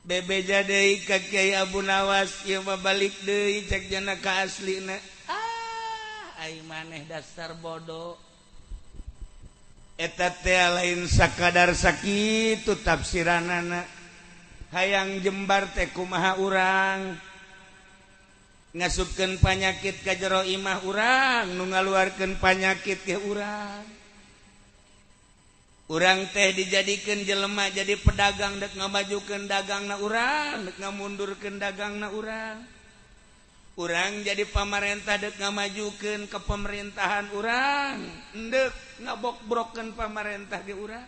Bebeja deui ka Kiai Abu Nawas ieu mah balik deui cek jana ka aslina. Ah, ai maneh dasar bodoh. Eta teh lain sakadar sakitu tafsiranana. Hayang jembar teh kumaha urang. Ngasupkeun panyakit ka jero imah urang, nu ngaluarkeun panyakit ke urang. Urang teh dijadikan jelema jadi pedagang dek ngamajukeun dagangna urang, dek ngamundurkeun dagangna urang. Urang jadi pamarentah dek ngamajukeun ke pemerintahan urang, dek ngabokbrokeun pamarentah ge urang.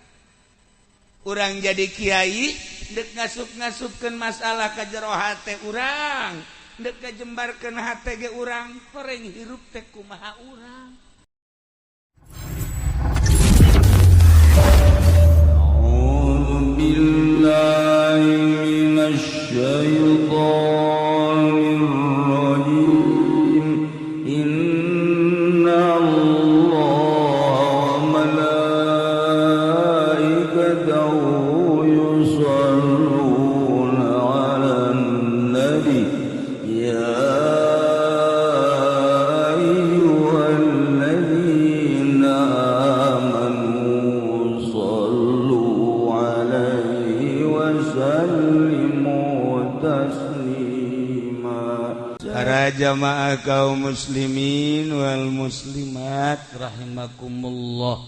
Urang jadi kiai dek ngasup-ngasupkeun masalah ka jero hate urang, dek ngajembarkeun hate ge urang, horeng hirup teh kumaha urang. بالله من الشيطان الرجيم إن الله وملائكته يصلون على النبي يا أيها الذين آمنوا صلوا عليه وسلموا تسليما. Para jamaah kaum muslimin wal muslimat rahimakumullah.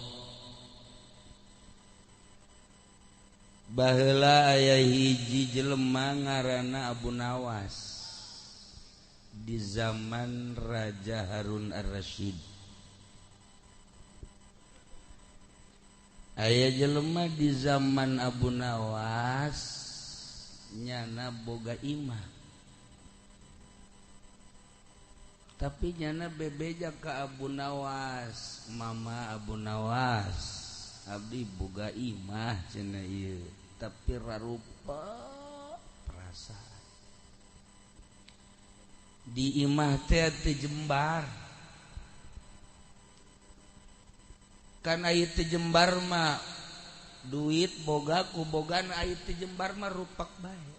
Baheula aya hiji jelema ngaranna Abu Nawas di zaman Raja Harun Ar-Rasyid. Aya jelema di zaman Abu Nawas nyana boga imah. Tapi nyana bebeja ka Abu Nawas, mama Abu Nawas, abdi boga imah cenah ieu, tapi rarupa perasaan. Di imah teh teu jembar. Kan aya teu jembar mah duit boga ku bogan aya teu jembar mah rupak bae.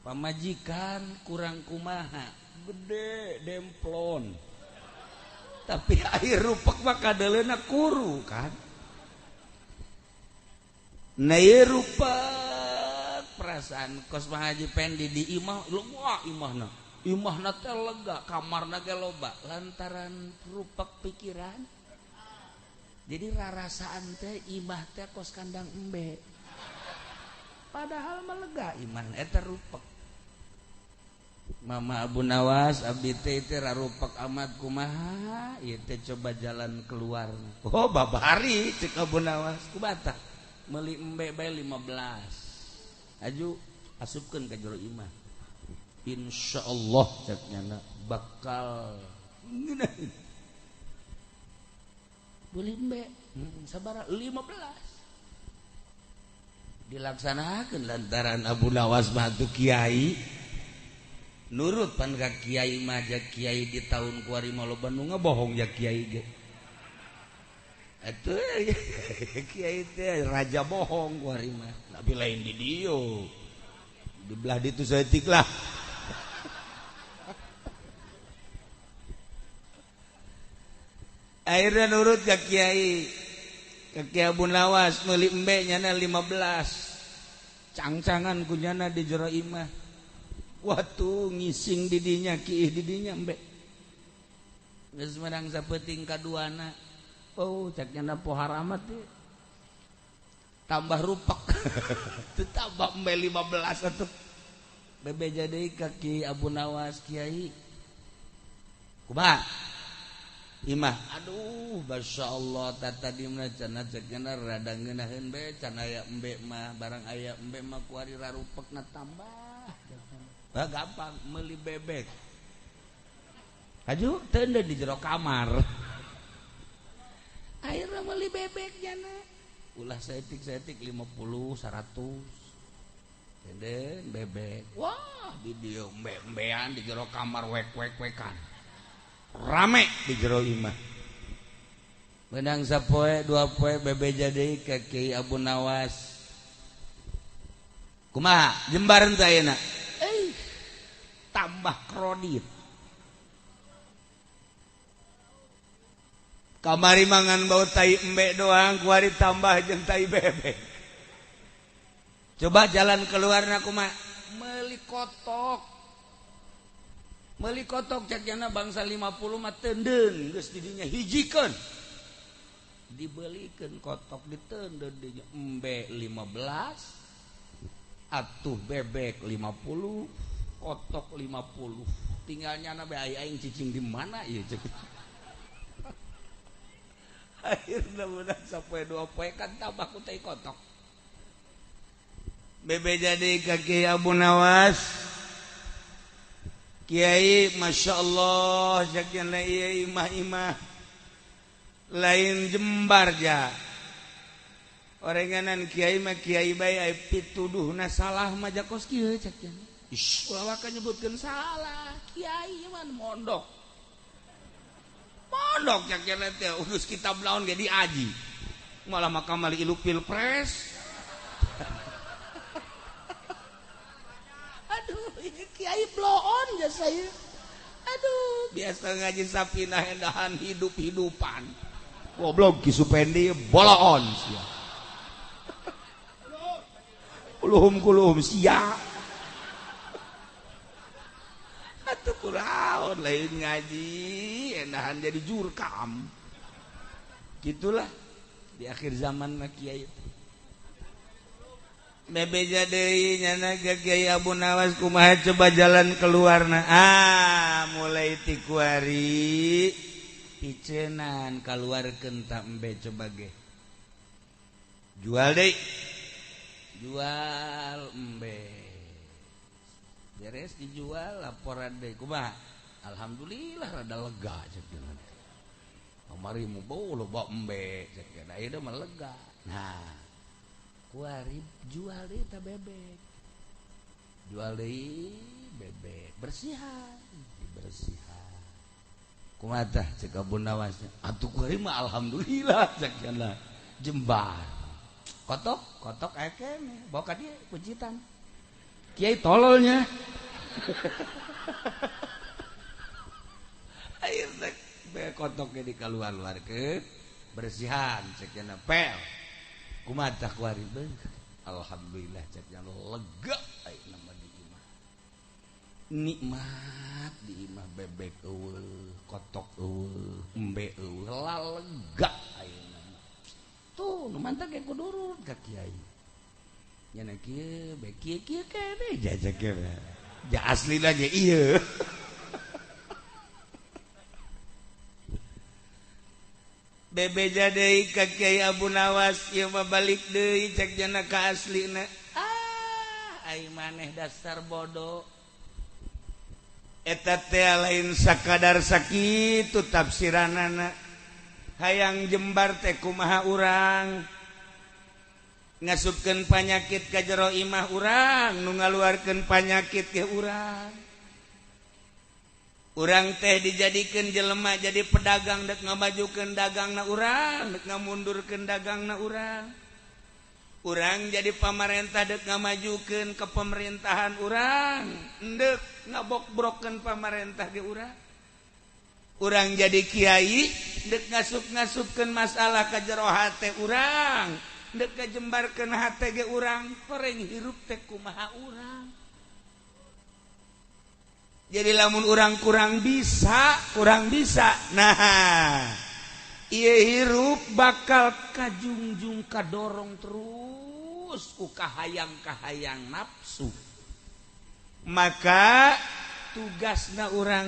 Pamajikan kurang kumaha, gede demplon. Tapi air rupak mah kadeleuna kuru kan. Nah ieu rupak perasaan kos Pak Haji Pendi di imah, wah imahna. Imahna teh lega, kamarna ge loba lantaran rupak pikiran. Jadi rarasaan teh imah teh kos kandang embe. Padahal mah lega imah eta rupak. Mama Abu Nawas abdi teh teh rarupak amat kumaha ieu teh coba jalan keluar. Oh babari cek Abu Nawas kubata meuli embe bae 15. Aju asupkeun ka jero imah. Insyaallah cek nyana bakal ngeunaheun. Beli embe sabara 15. Dilaksanakeun lantaran Abu Nawas mah teu kiai. Nurut pan ka kiai mah ja kiai di tahun kuari mah loba nu ngabohong ja kiai ge. Atuh kiai teh raja bohong kuari mah. Tapi lain di dieu. Di belah ditu saeutik lah. Akhirnya nurut ka kiai. Ka Kiai Abu Nawas meuli embe nyana 15. Cangcangan ku nyana di jero imah. Waktu ngising didinya kiih didinya embe. Geus menang sapeuting kaduana. Oh, cek nyana pohar amat teh. Tambah rupak. Teu tambah embe 15 atuh. Bebeja deui ka Ki Abu Nawas kiai. Kumaha? Imah, aduh, masya Allah, tata di mana cenah cek nyana rada ngeunaheun bae can aya embe mah, barang aya embe mah kuari rarupekna tambah. Bah, gampang meuli bebek. Haju teu di jero kamar. Akhirnya meuli bebek nyana. Ulah saeutik-saeutik 50, 100. Tenden bebek. Wah, di dieu embe-embean di jero kamar wek-wek-wekan. Rame di jero imah. Benang sapoe dua poe bebeja deui ka Kiai Abu Nawas. Kumaha jembar teh ayeuna? Tambah kredit. Kamari mangan bau tai embe doang, kuari tambah jeung tai bebek. Coba jalan keluarna kumaha? Meuli kotok. Meuli kotok cek jana bangsa 50 mah teundeun geus di dinya hijikeun. Dibelikeun kotok diteundeun dinya embe 15 atuh bebek 50 kotok 50. Tinggal nyana bae aing cicing di mana ieu cek. Akhirna budak sapoe dua poe kan tambah ku tai kotok. Bebe jadi ka Kiai Abu Nawas. Kiai Masya Allah sakian ieu imah-imah lain jembar ja. Orenganan kiai mah kiai bae ai pituduhna salah mah jakos kieu cek nya. Ish, ulah waka nyebutkeun salah. Kiai mah mondok. Mondok cek nya teh urus kitab naon ge diaji. Malah makamal ilu pilpres. Aduh, ini kiai bloon ya saya. Aduh, biasa ngaji sapinah endahan hidup-hidupan. Goblok Ki Supendi boloon sia. Kuluhum kuluhum sia. Atuh kuraon lain ngaji endahan jadi jurkam. Gitulah di akhir zaman mah kiai. Bebeja deui nyana ka Kiai Abu Nawas kumaha coba jalan keluarna. Ah, mulai ti kuari picenan kaluarkeun ta embe coba ge. Jual deui. Jual embe. Beres dijual laporan deui kumaha? Alhamdulillah rada lega cek cenah. Kamari mu bau loba embe cek cenah. Ayeuna mah lega. Nah, kuari jual deui ta bebek. Jual deui bebek, bersihan, dibersihan. Kumaha tah cek Abu Nawas? Atuh kuari mah alhamdulillah cek cenah. Jembar. Kotok, kotok aya keneh, bawa ka dieu kuncitan. Kiai tololnya. Ayeuna be kotoknya dikaluar-luarkeun, bersihan cek cenah pel. Kumaha tah kuari beuh. Alhamdulillah cek nya lega ayeuna mah di imah. Nikmat di imah bebek eueuh, kotok eueuh, embe eueuh, lega ayeuna mah. Tuh nu mantap ge kudu nurut ka kiai. Nya kieu be kieu kieu keneh jajak ge. Ja aslina ge ieu. Bebeja deui ka Kiai Abu Nawas ieu mah balik deui cek jana ka aslina. Ah, ai maneh dasar bodoh. Eta teh lain sakadar sakitu tafsiranana. Hayang jembar teh kumaha urang. Ngasupkeun panyakit ka jero imah urang, nu ngaluarkeun panyakit ke urang. Urang teh dijadikeun jelema jadi pedagang dek ngamajukeun dagangna urang, dek ngamundurkeun dagangna urang. Urang jadi pamarentah dek ngamajukeun ke pemerintahan urang, endek ngabokbrokeun pamarentah ge urang. Urang jadi kiai dek ngasup-ngasupkeun masalah ka jero hate urang, dek ngajembarkeun hate ge urang, horeng hirup teh kumaha urang. Jadi lamun urang kurang bisa. Nah, ieu hirup bakal kajungjung kadorong terus ku kahayang-kahayang nafsu. Maka tugasna urang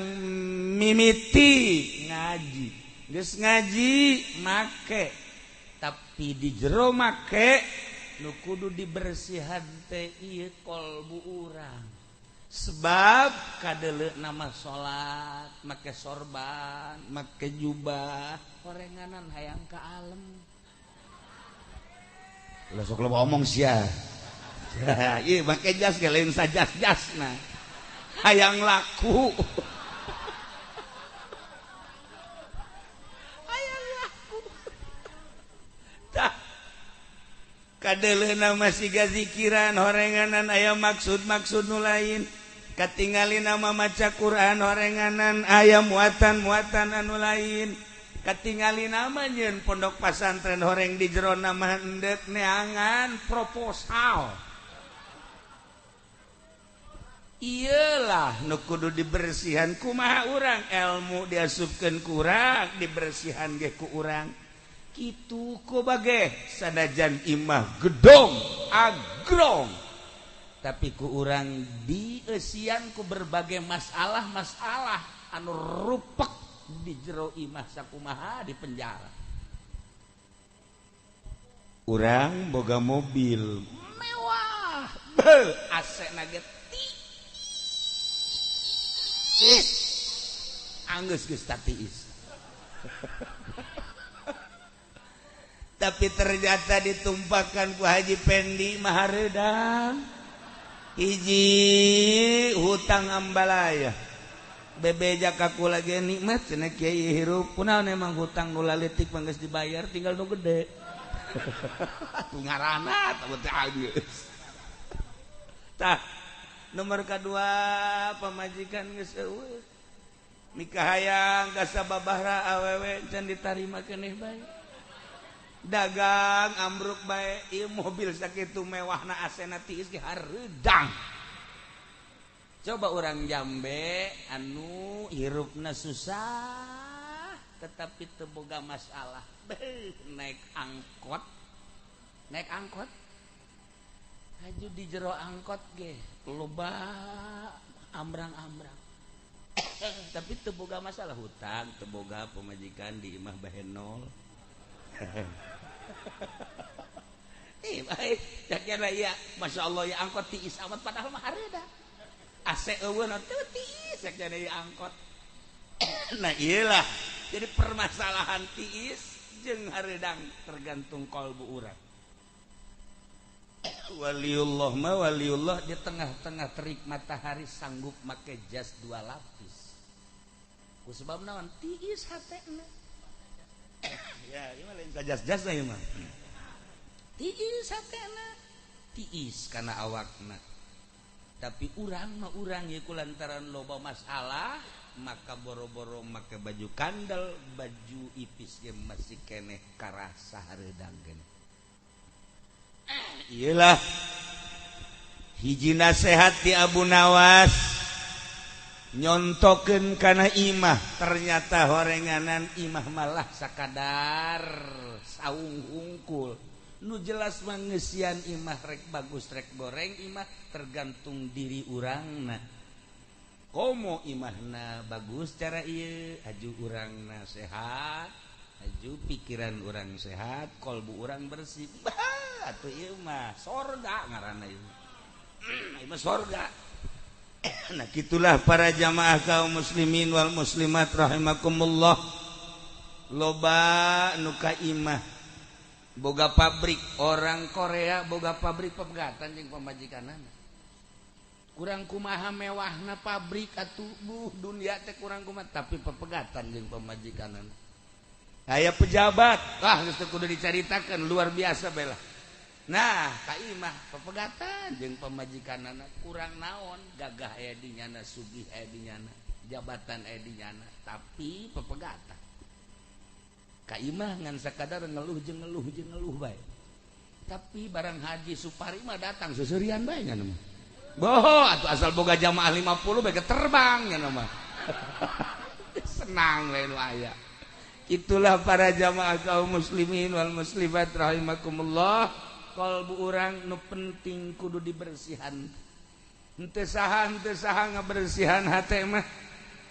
mimiti ngaji. Geus ngaji make, tapi di jero make nu kudu dibersihan teh ieu kolbu urang. Sebab kadele nama salat, make sorban, make jubah, horenganan hayang ka alem. Lah sok loba omong sia. Ieu make jas ge lain sajas-jasna. Hayang laku. Hayang laku. Tah. Kadeleuna masih gazikiran horenganan aya maksud-maksud nu lain. Katingali nama maca Quran horenganan aya muatan-muatan anu lain. Katingali nama nyeun pondok pasantren horeng di jero nama endek neangan proposal. Iyalah nu kudu dibersihan kumaha urang, ilmu diasupkeun ku urang, dibersihan ge ku urang. Kitu ku bage sanajan imah gedong agrong, tapi ku urang dieusian ku berbagai masalah-masalah anu rupek di jero imah sakumaha di penjara. Urang boga mobil mewah, beuh AC na ge tiis, anggeus geus tatiis. Tapi ternyata ditumpahkan ku Haji Pendi mahareudang hiji hutang ambalaya. Bebeja kaku lagi nikmat cenah kiai hirup kunaon emang hutang nu laletik mah geus dibayar tinggal nu gede. Atuh ngaranna teh geus. Tah nomor kadua pamajikan geus eueuh. Nikah hayang ka sababahra awewe can ditarima keneh bae. Dagang ambruk bae, ieu mobil sakitu mewahna asena tiis ge hareudang. Coba orang Jambe anu hirupna susah tetapi teu boga masalah. Beuh, naik angkot. Naik angkot. Haju di jero angkot ge loba ambrang-ambrang. Tapi teu boga masalah hutang, teu boga pamajikan di imah bahenol. Baik, yakin lah ya, masya Allah ya angkot tiis amat padahal mah hareudang. AC eueuh teu tiis yakin ya angkot. Nah iyalah, jadi permasalahan tiis jeung hareudang tergantung kalbu urang. Waliullah mah waliullah di tengah-tengah terik matahari sanggup make jas 2 lapis. Ku sebab naon tiis hatena. Ya, ieu mah lain jas-jas ieu mah. Tiis hatena, tiis kana awakna. Tapi urang mah urang ieu kulantaran loba masalah, maka boro-boro make baju kandel, baju ipis ge masih keneh karasa hareudang keneh. Iyalah hiji nasehat di Abu Nawas nyontokeun kana imah, ternyata horenganan imah malah sakadar saung hungkul. Nu jelas mangeusian imah rek bagus rek goreng imah tergantung diri urangna. Komo imahna bagus cara ieu, aju urangna sehat, aju pikiran urang sehat, kolbu urang bersih. Bah, atuh ieu mah sorga ngaranna ieu. Ieu mah sorga. Nah gitulah para jamaah kaum muslimin wal muslimat rahimakumullah. Loba nu ka imah boga pabrik, orang Korea boga pabrik pepegatan jeung pamajikanana. Kurang kumaha mewahna pabrik atuh buh dunia teh kurang kumaha tapi pepegatan jeung pamajikanana. Aya pejabat, wah geus teu kudu dicaritakeun luar biasa bela. Nah, ka imah pepegatan jeung pamajikanana kurang naon, gagah aya di nyana, sugih aya di nyana, jabatan aya di nyana, tapi pepegatan. Ka imah ngan sakadar ngeluh jeung ngeluh jeung ngeluh bae. Tapi barang Haji Supari mah datang seuseurian bae nya mah. Boho atuh asal boga jamaah 50 bae terbang nya mah. Senang we nu aya. Itulah para jamaah kaum muslimin wal muslimat rahimakumullah. Kalbu urang nu penting kudu dibersihan. Henteu saha ngabersihan hate mah.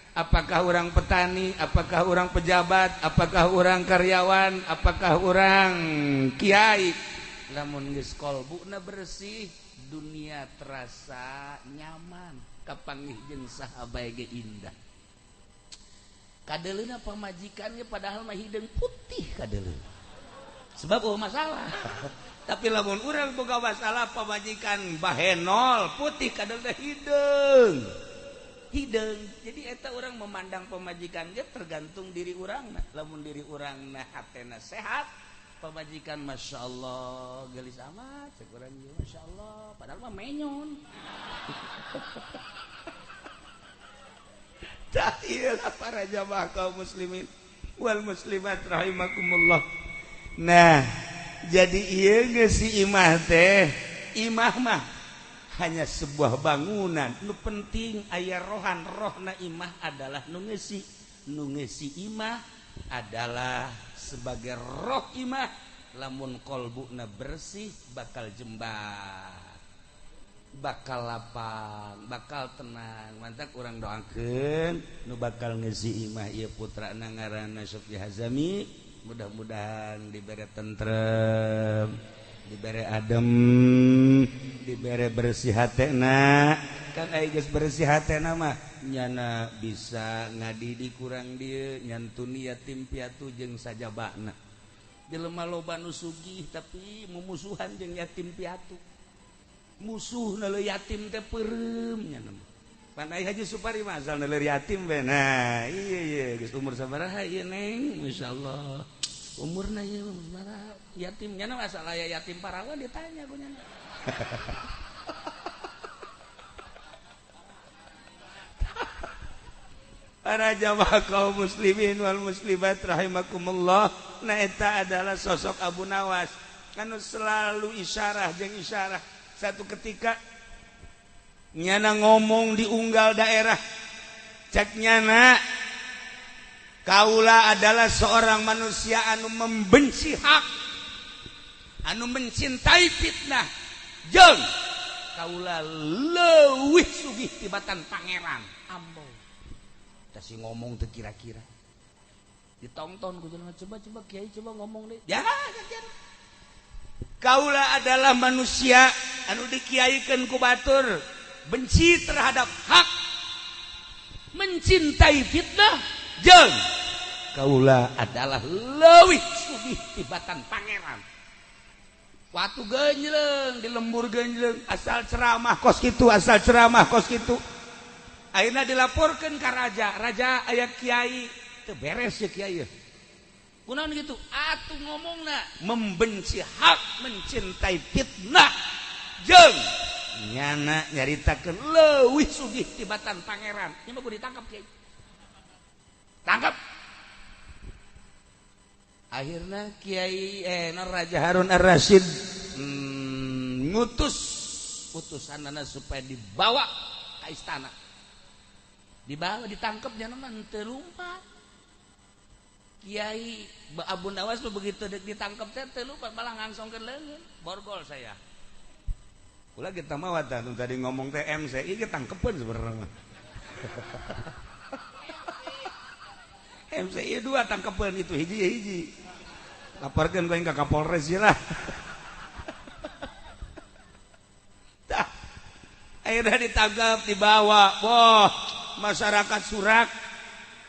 Apakah orang petani, apakah orang pejabat, apakah orang karyawan, apakah orang kiai. Lamun geus kalbuna bersih, dunia terasa nyaman, kapanggih jeung saha bae ge indah. Kadeleuna pamajikannya padahal mah hideung putih kadeleuna. Sebab eueuh masalah. Tapi lamun urang boga masalah pamajikan bahenol putih kadeleuna hideung. Hideung. Jadi eta orang memandang pamajikan ge tergantung diri urangna. Lamun diri urangna hatena sehat, Pamajikan Masya Allah gelis amat cek urang ieu Masya Allah padahal mah menyon. Tah ieu lah para jamaah kaum muslimin wal muslimat rahimakumullah. Nah, jadi ieu geus si imah teh, imah mah hanya sebuah bangunan. Nu penting aya rohan, rohna imah adalah nu ngeusi. Nu ngeusi imah adalah sebagai roh imah. Lamun kolbuna bersih bakal jembar, bakal lapang, bakal tenang. Mantak urang doakeun nu bakal ngeusi imah ieu putrana ngaranna Sofi Hazami, mudah-mudahan dibere tentrem, dibere adem, dibere bersih hatena. Kan aya geus bersih hatena mah nyana bisa ngadidik kurang dieu nyantuni yatim piatu jeung sajabana. Jelema loba nu sugih tapi mumusuhan jeung yatim piatu. Musuh naleur yatim teh peureum nya mah. Pan ai Haji Supari mah asal naleur yatim we. Nah, iya iya geus umur sabaraha ieu Neng? Masyaallah. Umurna ieu sabaraha? Yatim nya mah asal aya yatim parawan ditanya ku nya. Para jamaah kaum muslimin wal muslimat rahimakumullah. Nah eta adalah sosok Abu Nawas anu selalu isyarah jeung isyarah. Satu ketika nyana ngomong di unggal daerah, cek nyana kaula adalah seorang manusia anu membenci hak, anu mencintai fitnah, jeung kaula leuwih sugih tibatan pangeran. Ambo tah si ngomong teu kira-kira ditonton ku jelema, coba-coba kiai coba ngomong deh. Ya, kaula adalah manusia anu dikiaikeun ku batur, benci terhadap hak, mencintai fitnah, jeung kaula adalah leuwih sugih tibatan pangeran. Watu genjleng di lembur genjleng, asal ceramah kos kitu, asal ceramah kos kitu. Akhirna dilaporkeun ka raja, raja aya kiai teu beres ya kiai. Kunaon gitu? Atuh ngomongna membenci hak, mencintai fitnah, jeung nyana nyaritakeun leuwih sugih tibatan pangeran. Ieu mah kudu ditangkap kiai. Tangkap. Akhirna kiai Raja Harun Ar-Rasyid ngutus utusanana supaya dibawa ke istana. Dibawa ditangkap nyana mah teu lumpat. Kiai Abu Nawas begitu ditangkap teh teu lumpat, malah ngangsongkeun leungeun. Borgol saya. Kula kita mah wadah tadi ngomong teh MC, ieu tangkepeun sebenarnya. MC ieu dua tangkepeun itu hiji-hiji. Laporkeun ku aing ka Kapolres ieu lah. Tah. Akhirnya ditangkap, dibawa. Wah, masyarakat surak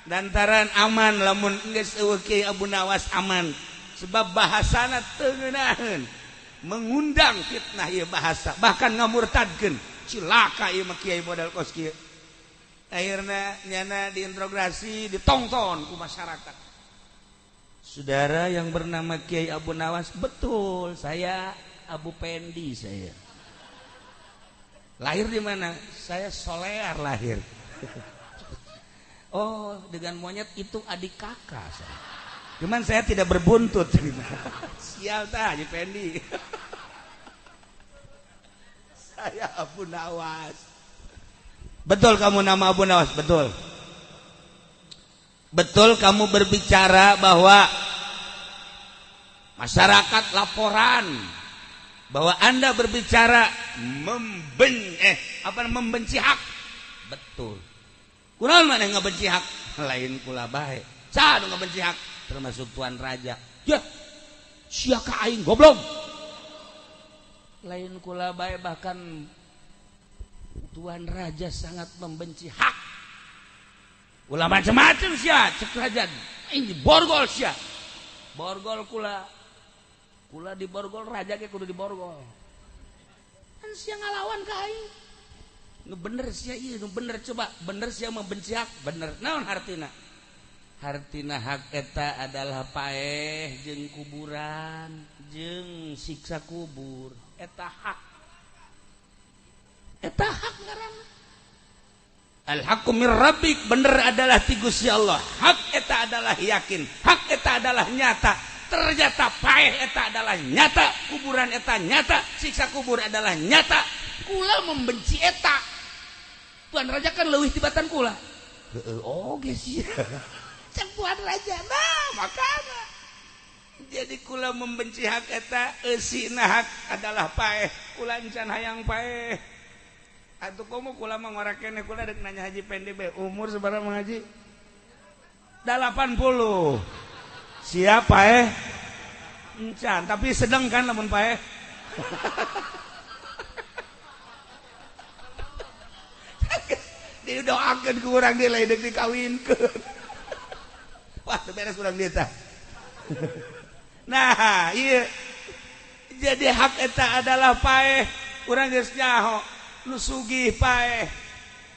lantaran aman lamun geus eueuh Kiai Abu Nawas aman. Sebab bahasana teu ngeunaheun, mengundang fitnah ieu bahasa, bahkan ngamurtadkeun. Cilaka ieu mah kiai modal kos kieu. Akhirna nyana diinterogasi, ditongton ku masyarakat. Saudara yang bernama Kiai Abu Nawas, betul, saya Abu Pendi saya. Lahir di mana? Saya Solear lahir. Oh, dengan monyet itu adik kakak saya. Cuman saya tidak berbuntut. Sial tah Haji Pendi. Saya Abu Nawas. Betul kamu nama Abu Nawas, betul. Betul kamu berbicara bahwa masyarakat laporan bahwa Anda berbicara membenci hak. Betul. Kunaon mana ngabenci hak? Lain kula bae. Saha nu ngabenci hak? Termasuk tuan raja. Ya, sia ka aing goblok. Lain kula bae, bahkan tuan raja sangat membenci hak. Ulah macam-macam sia, cek raja. Aing diborgol sia. Borgol kula. Kula diborgol, raja ge kudu diborgol. Kan sia ngalawan ka aing. Nu bener sia ieu, nu bener coba, bener sia membenci hak, bener. Naon hartina? Hartina hak eta adalah paeh jeung kuburan jeung siksa kubur. Eta hak. Eta hak ngaranna. Al haqqu mir rabbik, bener adalah ti Gusti Allah. Hak eta adalah yakin, hak eta adalah nyata. Ternyata paeh eta adalah nyata, kuburan eta nyata, siksa kubur adalah nyata. Kula membenci eta. Tuan Raja kan leuwih tibatan kula. Heeh, oge sih. Cek Tuan Raja, nah makana. Jadi kula membenci hak eta, eusina hak adalah paeh. Kula encan hayang paeh. Atuh komo kula mah ngora keneh, kula dek nanya Haji Pendi bae, umur sabaraha Mang Haji? 80. Siap paeh? Encan, tapi sedang kan lamun paeh. Didoakeun ku urang deui lain deuk dikawinkeun. Wah, teu beres urang dieu tah. Nah, ieu jadi hak eta adalah paeh. Urang geus nyaho nu sugih paeh,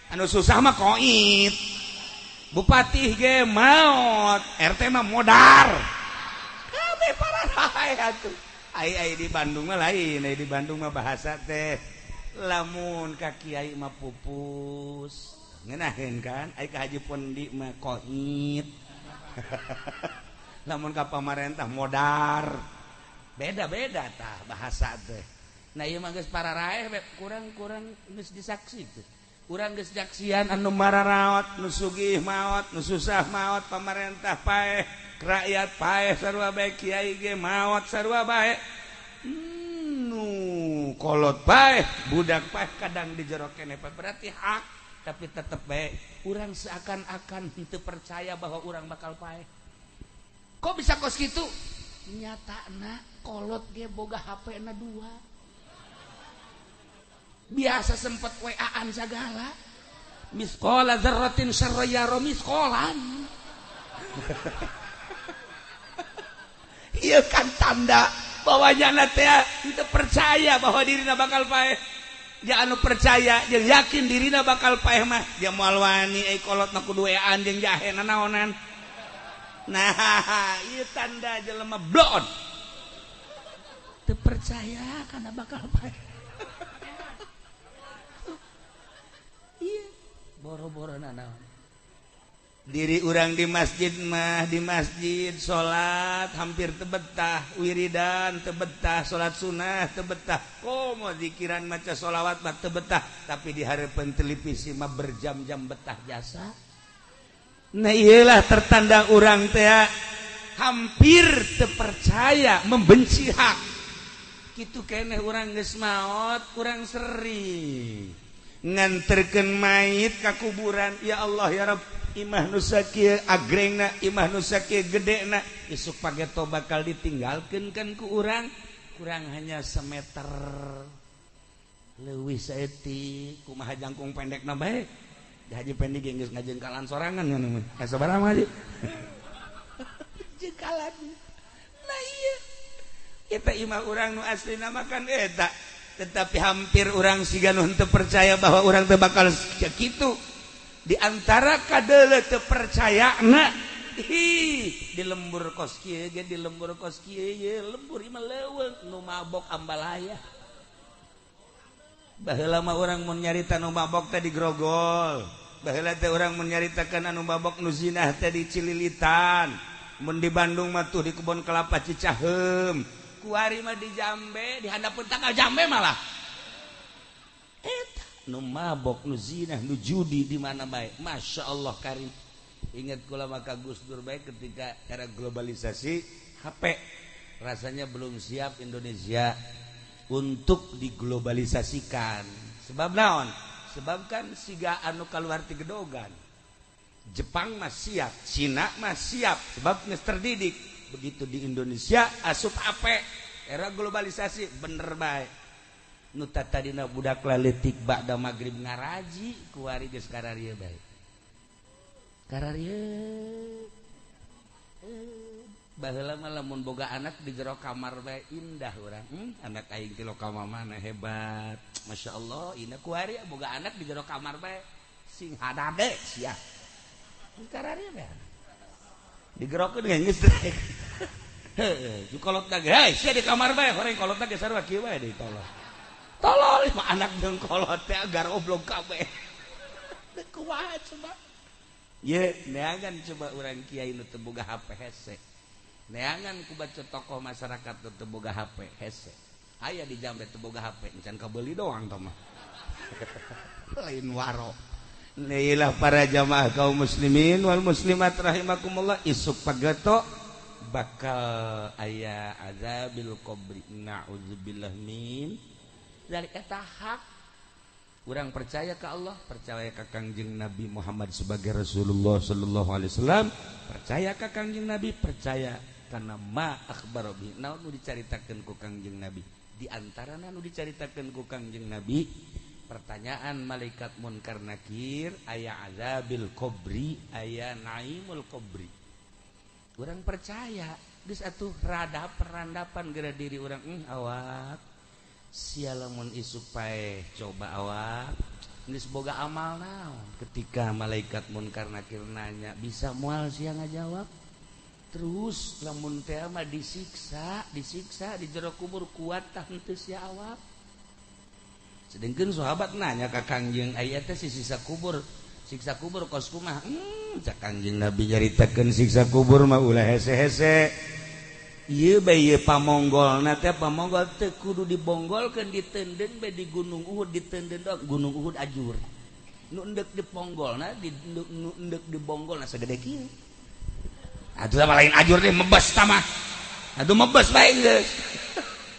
anu susah mah koit. Bupati ge maot, RT mah modar. Kabeh pararae atuh. Ai di Bandung mah lain, ai di Bandung mah bahasa teh lamun ka kiai mah pupus. Ngeunaheun kan, ai ka Haji Pondi mah koit. Lamun ka pamarentah modar. Beda-beda tah bahasa teh. Nah ieu mah geus pararaeh kurang-kurang geus disaksi teh. Urang geus nyaksian anu mararaot, nu sugih maot, nu susah maot, pamarentah paeh, rakyat paeh sarua bae, kiai ge maot sarua bae. Nu kolot paeh, budak paeh kadang di jero keneh berarti hak, tapi tetep bae urang seakan-akan henteu percaya bahwa urang bakal paeh. Kok bisa kos kitu? Nyatana kolot ge boga HP-na 2. Biasa sempet WA-an segala. Misqala dzarratin syarra yara misqalan. Ieu kan tanda bahwa nyana teh teu percaya bahwa dirina bakal paeh. Ja anu percaya jeung yakin dirina bakal paeh mah dia moal wani euy kolotna kudu WA-an jeung jahe nanaonan. Nah, ieu tanda jelema blon. Teu percaya kana bakal paeh. Iya, boro-boro nanaon. Diri urang di masjid mah, di masjid salat hampir tebetah, wiridan tebetah, salat sunah tebetah, komo zikiran maca sholawat mah tebetah, tapi di hareupeun televisi mah berjam-jam betah jasa. Nah iyalah tertanda urang teh hampir terpercaya membenci hak. Kitu keneh urang geus maot, urang seri nganterkeun mayit ka kuburan. Ya Allah ya Rabb, imah nu sakieu agrengna, imah nu sakieu gedena, isuk pageto bakal ditinggalkeun kan ku urang, kurang hanya semeter leuwih saeutik, kumaha jangkung pendekna bae. Haji Pendi ge geus ngajengkalan sorangan ngono mah. Sabaraha mah Haji? Jengkalan. Nah ieu eta imah urang nu aslina mah kan eta. Tetapi hampir orang siga nu henteu percaya bahwa urang teh bakal kitu. Di antara kadeuleu teu percayana, hi di lembur kos kieu ge, di lembur kos kieu ye, lembur imah leuweung nu mabok ambalaya. Baheula mah urang mun nyarita nu mabok teh di grogol. Baheula teh urang mun nyaritakeun anu mabok nu zinah teh di Cililitan. Mun di Bandung mah tuh di kebon kelapa Cicaheum. Kuari mah di Jambe, di handapeun tanggal Jambe malah. Eta nu mabok, nu zinah, nu judi di mana bae. Masya Allah karim. Ingat kula maka Gus Dur bae ketika era globalisasi HP rasanya belum siap Indonesia untuk diglobalisasikan. Sebab naon? Sebab kan siga anu kaluar ti gedogan. Jepang mah siap, Cina mah siap, sebab geus terdidik. Begitu di Indonesia asup HP era globalisasi bener bae. Nu tadina budak laletik ba'da magrib ngaraji kuari geus kararieu bae. Kararieu. Baheula mah lamun boga anak di jero kamar bae indah urang. Anak aing ti lokal mana hebat. Masya Allah, ina kuari boga anak di jero kamar bae sing hadade sia. Kararieu bae. Digerokeun geus geus. Heuh, kolot ge, hei sia di kamar bae, horeng kolot ge sarua kieu bae deui tolol. Tolol mah anak jeung kolot teh agar oblong kabeh. Teu kumaha coba. Ye, neangan coba urang kiai nu teu boga HP hese. Neangan ku baca tokoh masyarakat nu teu boga HP hese. Aya di jambe teu boga HP, encan kabeuli doang tah mah. Lain waro. Inilah para jamaah kaum muslimin wal muslimat rahimakumullah, isuk pageto bakal aya azabil qabri, na'udzubillah min dari eta hak. Urang percaya ke Allah, percaya ke Kangjeng Nabi Muhammad sebagai Rasulullah sallallahu alaihi wasallam, percaya ke Kangjeng Nabi, percaya karena ma akhbar bi, naon nu dicaritakeun ku Kangjeng Nabi. Di antara nu dicaritakeun ku Kangjeng Nabi, pertanyaan malaikat munkar nakir, aya azabil qabri, aya naimul qabri. Urang percaya geus atuh rada perandapan geura diri urang, awak sia lamun isuk paeh coba awak geus boga amal naon. Ketika malaikat munkar nakir nanya, bisa moal sia ngajawab. Terus lamun teh mah disiksa, disiksa di jero kubur kuat tah henteu sia awak. Sedengkeun sahabat nanya ka Kangjeng, aya teh si siksa kubur, siksa kubur kos kumaha? Cak Kangjeng Nabi nyaritakeun siksa kubur mah ulah hese-hese. Ieu bae ieu pamonggolna teh pamonggol teu kudu dibonggolkeun, ditenden bae di Gunung Uhud, ditenden doang Gunung Uhud ajur. Nu endek diponggolna, di nu endek dibonggolna sagede kieu. Atuh mah lain ajur deh, mebes tah mah. Atuh mebes bae geus.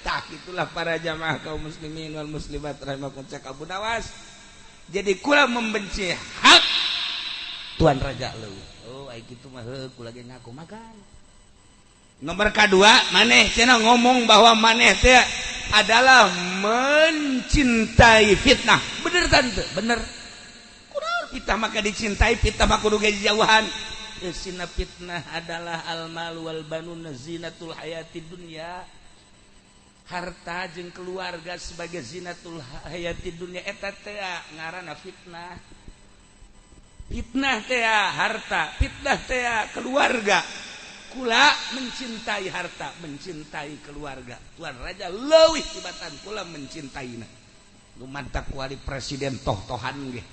Tah itulah para jamaah kaum muslimin wal muslimat rahimakumullah, cak Abu Nawas. Jadi kula membenci hak Tuan Raja leuwih. Oh, ai kitu mah heuh kula ge ngaku makan. Nomor kedua, maneh cenah ngomong bahwa maneh teh adalah mencintai fitnah. Bener tante, bener. Kunaon fitnah maka dicintai, fitnah mah kudu ge jauhan. Sina fitnah adalah al-mal wal banun zinatul hayati dunya. Harta jeung keluarga sebagai zinatul hayati dunya eta teh ngaranna fitnah. Fitnah teh harta, fitnah teh keluarga. Kula mencintai harta, mencintai keluarga. Tuan Raja leuwih tibatan kula mencintaina. Nu mantak kuari presiden toh-tohan ge.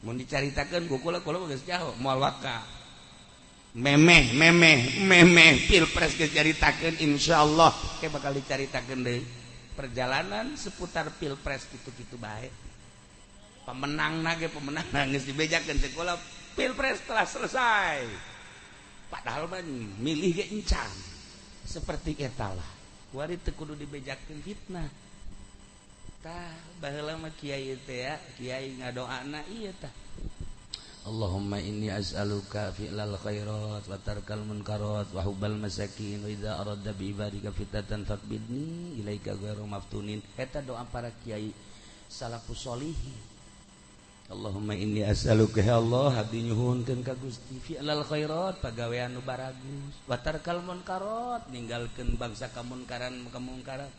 Mun dicaritakeun ku kula, kula geus jauh moal waka. Memeh memeh memeh pilpres geus caritakeun, insyaallah ke bakal dicaritakeun deui. Perjalanan seputar pilpres kitu-kitu bae. Pemenang ge pemenang geus dibejakeun cek kula pilpres telah selesai. Padahal mah milih ge encan. Seperti eta lah. Kuari teu kudu dibejakeun fitnah. Tah baheula mah kiai teh ya, kiai ngadoana ieu tah. Allahumma inni as'aluka fi'lal khairat wa tarkal munkarat wa hubbal masakin wa idza aradta bi ibadika fitnatan faqbidni ilaika ghairu maftunin. Eta doa para kiai salafus solihin. Allahumma inni as'aluka ya Allah, abdi nyuhunkeun ka Gusti fi'lal khairat pagawean nu baragus, wa tarkal munkarat ninggalkeun bangsa kamunkaran kamungkaran,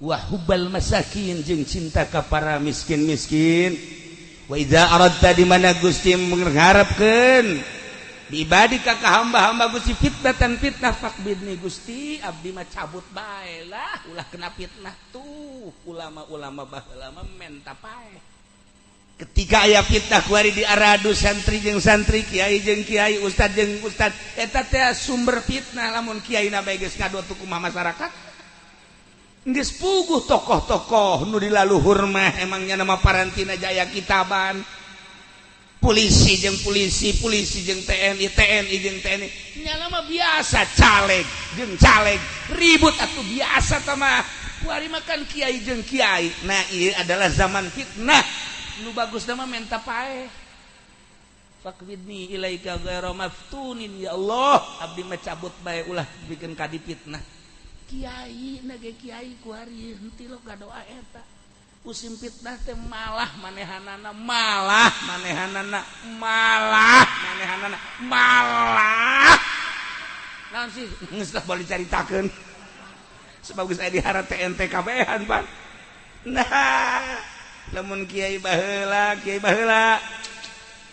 wa hubbal masakin jeung cinta ka para miskin-miskin. Wa idza aradta di mana Gusti mengharapkeun bi ibadika ka hamba-hamba Gusti fitnatan fitnah faqbidni Gusti abdi mah cabut bae lah ulah kena fitnah tuh. Ulama-ulama baheula mah menta pae. Ketika aya fitnah kuari di aradu santri jeung santri, kiai jeung kiai, ustad jeung ustad, eta teh sumber fitnah. Lamun kiai na bae geus ngadotu kumaha masyarakat geus puguh tokoh-tokoh nu di laluhur mah emangnya nama parantina jaya kitaban. Polisi jeung polisi, polisi jeung TNI, TNI jeung TNI, nyala mah biasa caleg jeung caleg ribut atuh biasa tah mah. Kuari makan kiai jeung kiai. Nah ieu adalah zaman fitnah. Nu bagus nama menta pae. Faqbidni ilaika ghairu maftunin ya Allah, abdi mah cabut bae ulah bikin kadi fitnah. Kiai na ge kiai kuari henteu lo gadoa eta. Musim fitnah teh malah manehanana, malah manehanana, malah manehanana, malah. Naon sih geus lah boleh dicaritakeun. Sebab geus aya dihara TNT kabehan, Pak. Nah, lamun kiai baheula, kiai baheula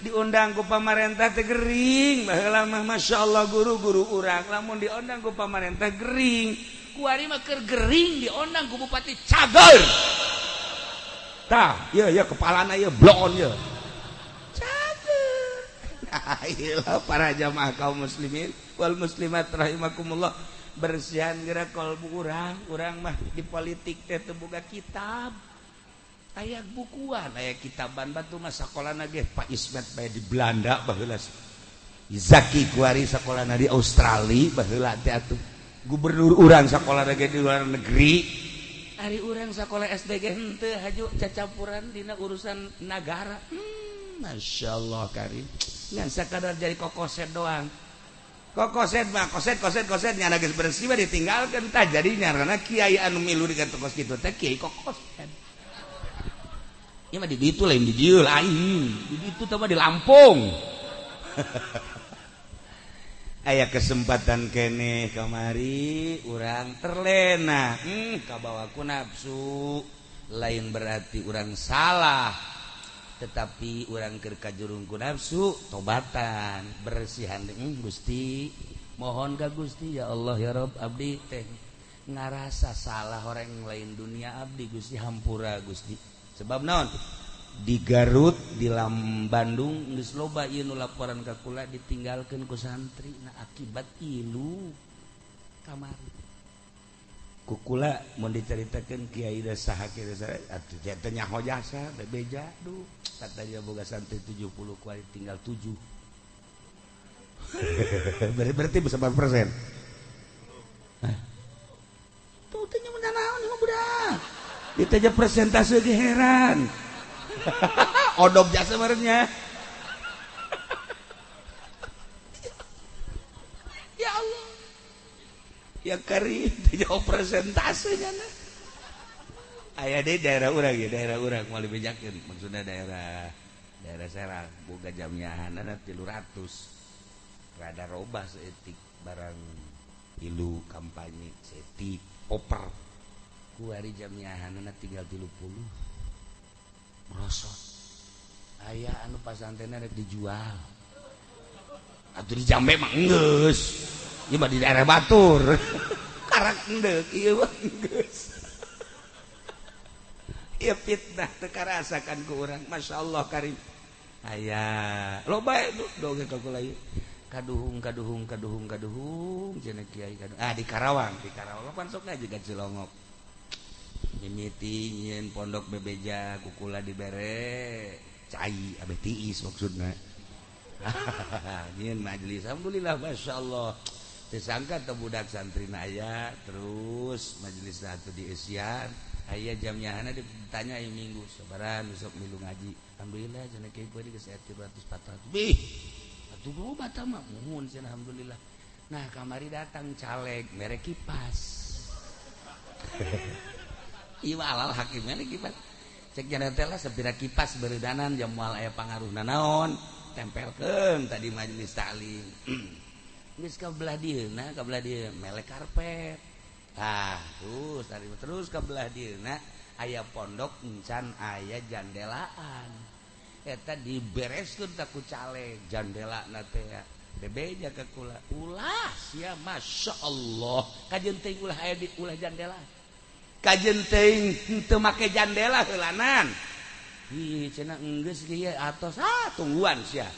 Diundang ku pamarentah teh gering. Baheula mah masyaallah guru-guru urang lamun diundang ku pamarentah gering. Kuari mah keur gering diundang ku bupati cager. Tah, ieu ieu kepalana ieu bloon ieu. Cager. Nah, ieu para jamaah kaum muslimin wal muslimat rahimakumullah. Bersihan geura kalbu urang, urang mah di politik teh teu boga kitab. Aya bukuan, aya kitaban batu mah sakolana ge Pak Ismet bae di Belanda baheula. Zaki kuari sakolana di Australia baheula teh atuh. Gubernur urang sakolana ge di luar negeri. Ari urang sakola SD ge henteu haju cacampuran dina urusan nagara. Masyaallah karim. Ngan sakadar jadi kokoset doang. Kokoset mah koset koset koset nyana geus bersih mah ditinggalkeun tah jadi nyarana kiai anu milu di kos kitu teh kiai kokoset. Ieu mah di ditu lain di dieu lain. Di ditu teh mah di Lampung. Aya kesempatan keneh kamari urang terlena. Kabawa ku nafsu. Lain berarti urang salah, tetapi urang keur kajurung ku nafsu tobatan, bersihan. Gusti, mohon ka Gusti ya Allah ya Rob, abdi teh ngarasa salah orang lain dunia abdi Gusti hampura Gusti. Sebab naon? Di Garut, di Bandung geus loba ieu nu laporan ka kula ditinggalkeun ku santri. Nah akibat ilu kamari. Ku kula mun dicaritakeun kiai da saha kieu saha atuh teh nyaho jasa bebeja duh katanya boga santri 70 kuari tinggal 7. Berarti bisa berapa persen? Tuh teh nyaho naon ieu budak. Diteja presentase ge heran. Odop jasa merenya. Ya Allah. Ya karim teh presentasenya nah. Aya deui daerah urang ya, daerah urang moal dibejakeun. Maksudna daerah daerah Serang boga jamiahanana 300. Rada robah saeutik barang ilu kampanye saeutik oper. Kuari jamiahanana tinggal 30. Merosot. Aya anu pasantrenna rek dijual. Atuh di Jambe mah enggeus. Ieu mah di daerah batur. Karak endek ieu mah enggeus. Ieu fitnah teu karasakan ku urang. Masyaallah karim. Aya loba dongeng ka kula ieu. Kaduhung kaduhung kaduhung kaduhung cenah kiai kaduhung. Ah di Karawang pan sok ngaji ka Cilongok. Mimiti nyieun pondok bebeja kukula dibere cai abeh tiis maksudna. Nyieun majelis alhamdulillah masyaallah. Teu sangka teh budak santrina aya terus majelis atuh dieusian aya jamnyahana ditanya ieu minggu sabaran besok milu ngaji. Alhamdulillah cenah kiai kuari geus 300 400. Bih atuh loba tah mah muhun cenah alhamdulillah. Nah kamari datang caleg mere kipas. Ieu mah alal hakimnya kipas. Cek jana teh lah sapira kipas beureudanan jam moal aya pangaruhna naon tempelkeun tadi majelis taklim. Geus ka belah dieuna ka belah dieu melek karpet. Tah terus tadi terus ka belah dieuna aya pondok encan aya jandelaan. Eta dibereskeun tah ku caleg jandelana teh bebeja ka kula. Ulah sia masyaallah kajeun teuing ulah aya di ulah jandela. Kajeun teuing henteu make jandela heulanan. Ih cenah enggeus kieu atos ah tungguan sia.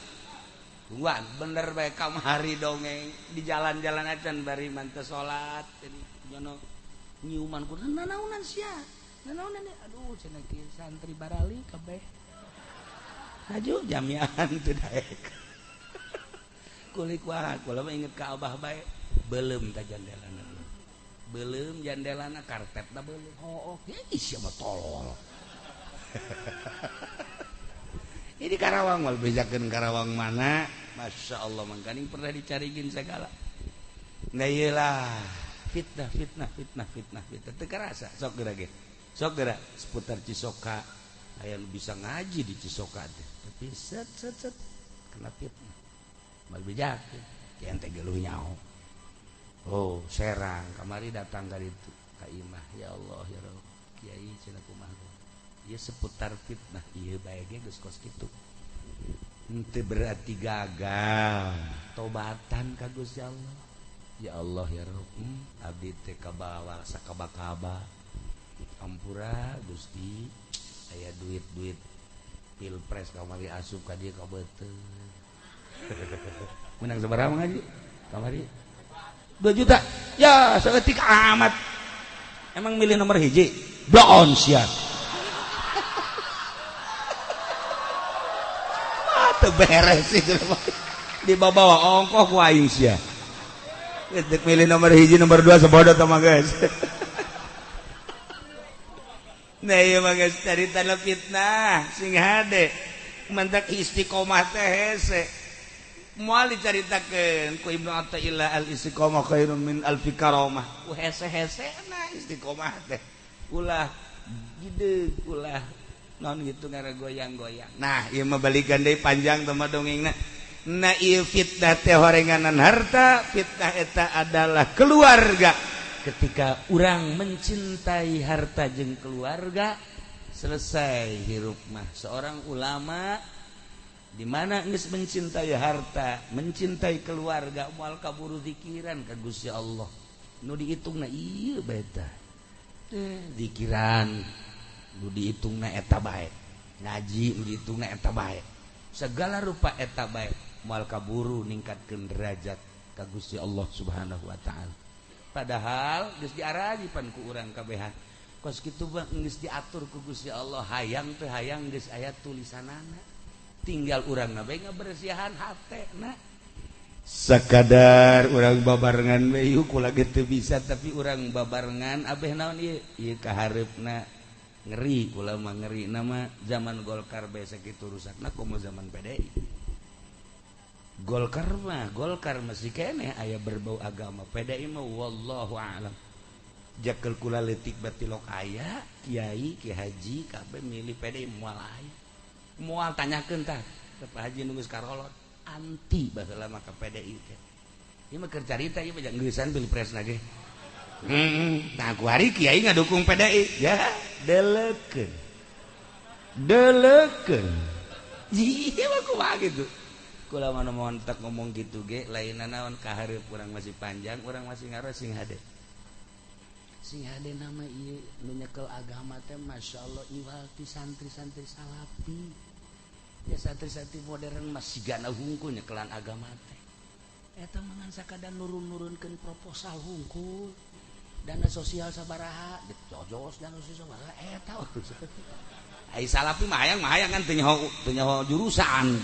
Tungguan bener bae kamari dongeng di jalan-jalan acan bari man teu salat jono nyiuman ku nanaonan sia. Nanaonan aduh cenah kieu santri barali kabeh. Haju jamiahan teu daek. Kulik wae kula mah inget ka abah bae beuleum ta jandelana. Belum jandelana karpetna belum. Oh, oh, ih siapa tolol. Ini Karawang mal bejakeun Karawang mana? Masya Allah mangkaning pernah dicarigin segala. Nah iyalah fitnah fitnah fitnah fitnah fitnah teu karasa sok geura ge. Sok geura seputar Cisoka aya nu bisa ngaji di Cisoka teh. Tapi set set set kena fitnah. Mal bejakeun kieu teh geuluh nyaho. Oh, Serang kamari datang ka ditu ka imah ya Allah ya Rabb kiai cenah kumaha. Ieu seputar fitnah ieu bae ge geus kos kitu. Henteu berarti gagal tobatan ka Gusti Allah. Ya Allah ya Rabb, abdi teh kabawa sakaba-kaba. Ampura Gusti, aya duit-duit pilpres kamari asup ka dieu ka beuteung. Menang sabaraha ngaji? Kamari 2 juta. Ya, saeutik amat. Emang milih nomor hiji? Bloon sia. Wah, teu beres itu. Dibawa ongkoh ku aing sia. Geus milih nomor hiji, nomor 2 sabodo tah mah geus. Nah ieu mah geus caritana fitnah sing hade. Mantak istiqomah teh hese. Moal dicaritakeun ku Ibnu Athaillah al istiqomah khairun min alfi karamah. Ku hese-hesena istiqomah teh. Ulah gideg, ulah naon gitu ngaragoyang-goyang. Nah, ieu mah balikan deui panjang teh mah dongengna. Nah, ieu fitnah teh horenganan harta, fitnah eta adalah keluarga. Ketika urang mencintai harta jeung keluarga, selesai hirup mah. Seorang ulama di mana geus mencintai harta, mencintai keluarga, moal kaburu zikiran ka Gusti Allah. Nu dihitungna ieu bae tah. Zikiran nu dihitungna eta bae. Ngaji nu dihitungna eta bae. Segala rupa eta bae moal kaburu ningkatkeun derajat ka Gusti Allah Subhanahu wa taala. Padahal geus diaraji pan ku urang kabehan. Kos kitu mah geus diatur ku Gusti Allah, hayang teu hayang geus aya tulisanana. Tinggal urang na bae ngabersihan hatena. Sakadar urang babarengan we yuk kula ge teu bisa tapi urang babarengan abeh naon ieu? Ieu kahareupna ngeri kula mah ngeri nama zaman Golkar bae sakitu rusakna komo zaman PDI. Golkar mah Golkar masih keneh aya berbau agama. PDI mah wallahu a'lam. Jakel kula leutik batilok aya kiai ki haji kabeh milih PDI moal aya. Moal tanyakeun tah ke Pak Haji nu geus karolot anti baheula mah ka PDI teh. Ieu mah keur carita ieu mah geusan pilpresna ge. Nah ku hari kiai ngadukung PDI ya deleukeun. Deleukeun. Ieu mah kumaha kitu. Kula mah montek ngomong gitu ge lainna naon kahareup urang masih panjang, urang masih ngaros sing hade. Sing hade nama ieu nu nyekel agama teh masyaallah iwal ti santri-santri salafi. Ya santri-santri modern masih gana hungkul nyekelan agama teh. Eta mah ngan sakadar nurun-nurunkeun proposal hungkul. Dana sosial sabaraha, dicojos dana sosial sabaraha eta urusan. Ai salafi mah hayang kan teu nyaho jurusan.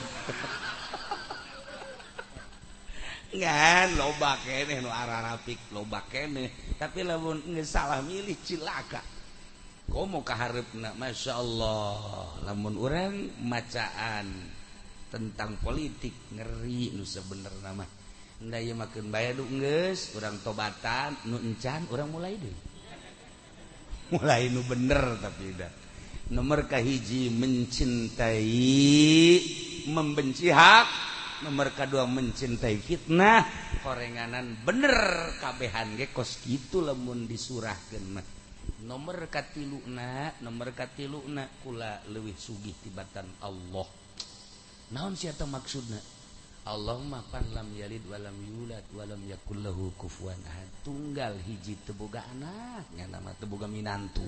Ngan loba keneh nu ararapik loba keneh, tapi lamun geus salah milih cilaka. Komo kahareupna masyaallah lamun urang macaan tentang politik ngeri nu sebenerna mah. Nda ieu mah keun bae du geus urang tobatan nu encan urang mulai deui. Mulai nu bener tapi dah. Nomor kahiji mencintai membenci hak, nomor kedua mencintai fitnah, horenganan bener kabehan ge kos kitu lamun disurahkeun mah. Nomor katiluna kula leuwih sugih tibatan Allah. Naon sia teh maksudna? Allah mah pan lam yalid walam yulad walam yakul lahu kufuwan ahad. Tunggal hiji teu boga anak, nya mah teu boga minantu.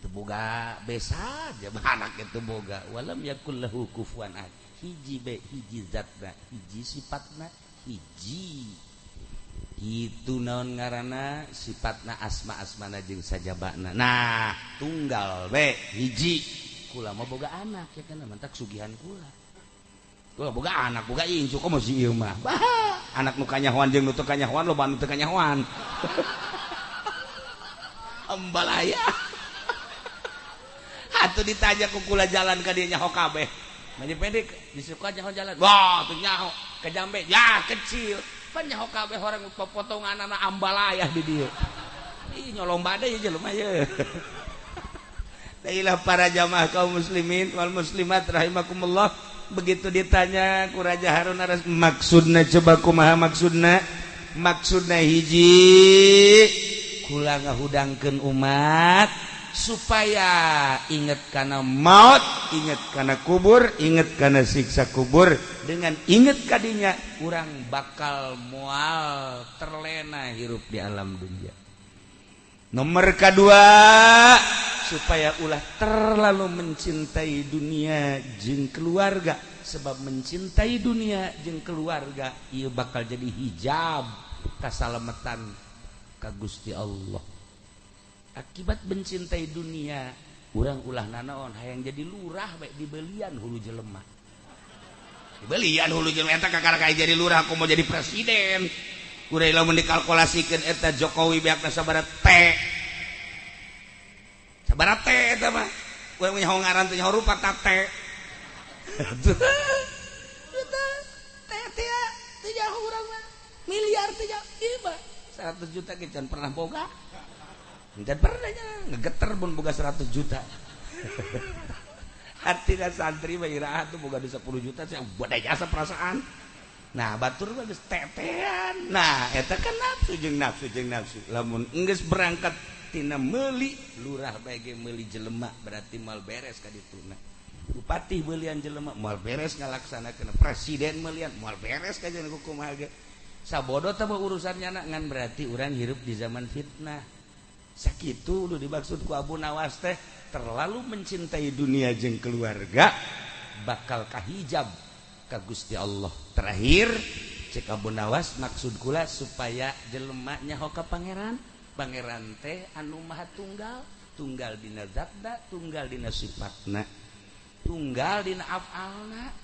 Teu boga besa aja anak teu boga. Walam yakul lahu kufuwan ahad. Hiji be hiji zatna, hiji sifatna, hiji. Itu naon ngaranna sifatna asma-asmana jeung sajabana. Nah, tunggal be hiji. Kula mah boga anak ya kana mantak sugihan kula. Kula boga anak, boga incu komo si ieu mah. Bah, anak nu kanyahoan jeung nu teu kanyahoan loba nu teu kanyahoan. Ambalaya. Atuh ditanya ku kula jalan ka dieu nyaho kabeh. Maju pendek disuka nyaho jalan. Wah, teu nyaho ke jambe ya kecil. Pan nyaho kabeh orang potonganana ambalayah di dieu. Ih nyolong bade jelema ye. Tailah para jamaah kaum muslimin wal muslimat rahimakumullah. Begitu ditanya ku Raja Harun Ar-Rasyid maksudna coba kumaha maksudna? Maksudna hiji kula ngahudangkeun umat Supaya inget kana maut, inget kana kubur, inget kana siksa kubur. Dengan inget kadinya, urang bakal moal terlena hirup di alam dunia. Nomor kedua, supaya ulah terlalu mencintai dunia jeung keluarga, sebab mencintai dunia jeung keluarga ia bakal jadi hijab kasalametan ka Gusti Allah. Akibat mencintai dunia, urang ulah nanaon hayang jadi lurah baik, dibelian hulu jelema, dibelian hulu jelema. Eta kakara kayak jadi lurah, aku mau jadi presiden. Urang lamun dikalkulasikeun, eta Jokowi beakna sabaraha T, sabaraha T eta mah. Urang nyaho ngaran teh, nyaho rupa ta T. Eta T teh teu nyaho urang mah, miliar teh nyaho. Ieu mah 100 juta ge can pernah boga. Can pernah nya ngegeter pun boga 100 juta. Artinya santri mah iraha tuh boga 10 juta saya buat jasa perasaan. Nah, batur mah geus tetean. Nah, eta kan nafsu jeung nafsu jeung nafsu. Lamun geus berangkat tina meuli lurah bae ge meuli jelema, berarti moal beres ka dituna. Bupati belian jelema moal beres ngalaksanakeun, presiden melian moal beres ka jeung kumaha ge. Sabodo teh urusannya ngan berarti urang hirup di zaman fitnah. Sakitu nu dimaksud ku Abu Nawas teh, terlalu mencintai dunia jeung keluarga bakal kahijab ka Gusti Allah. Terakhir cek Abu Nawas, maksud kula supaya jelema nyaho ka pangeran. Pangeran teh anu maha tunggal, tunggal dina zatna, tunggal dina sifatna, tunggal dina afalna.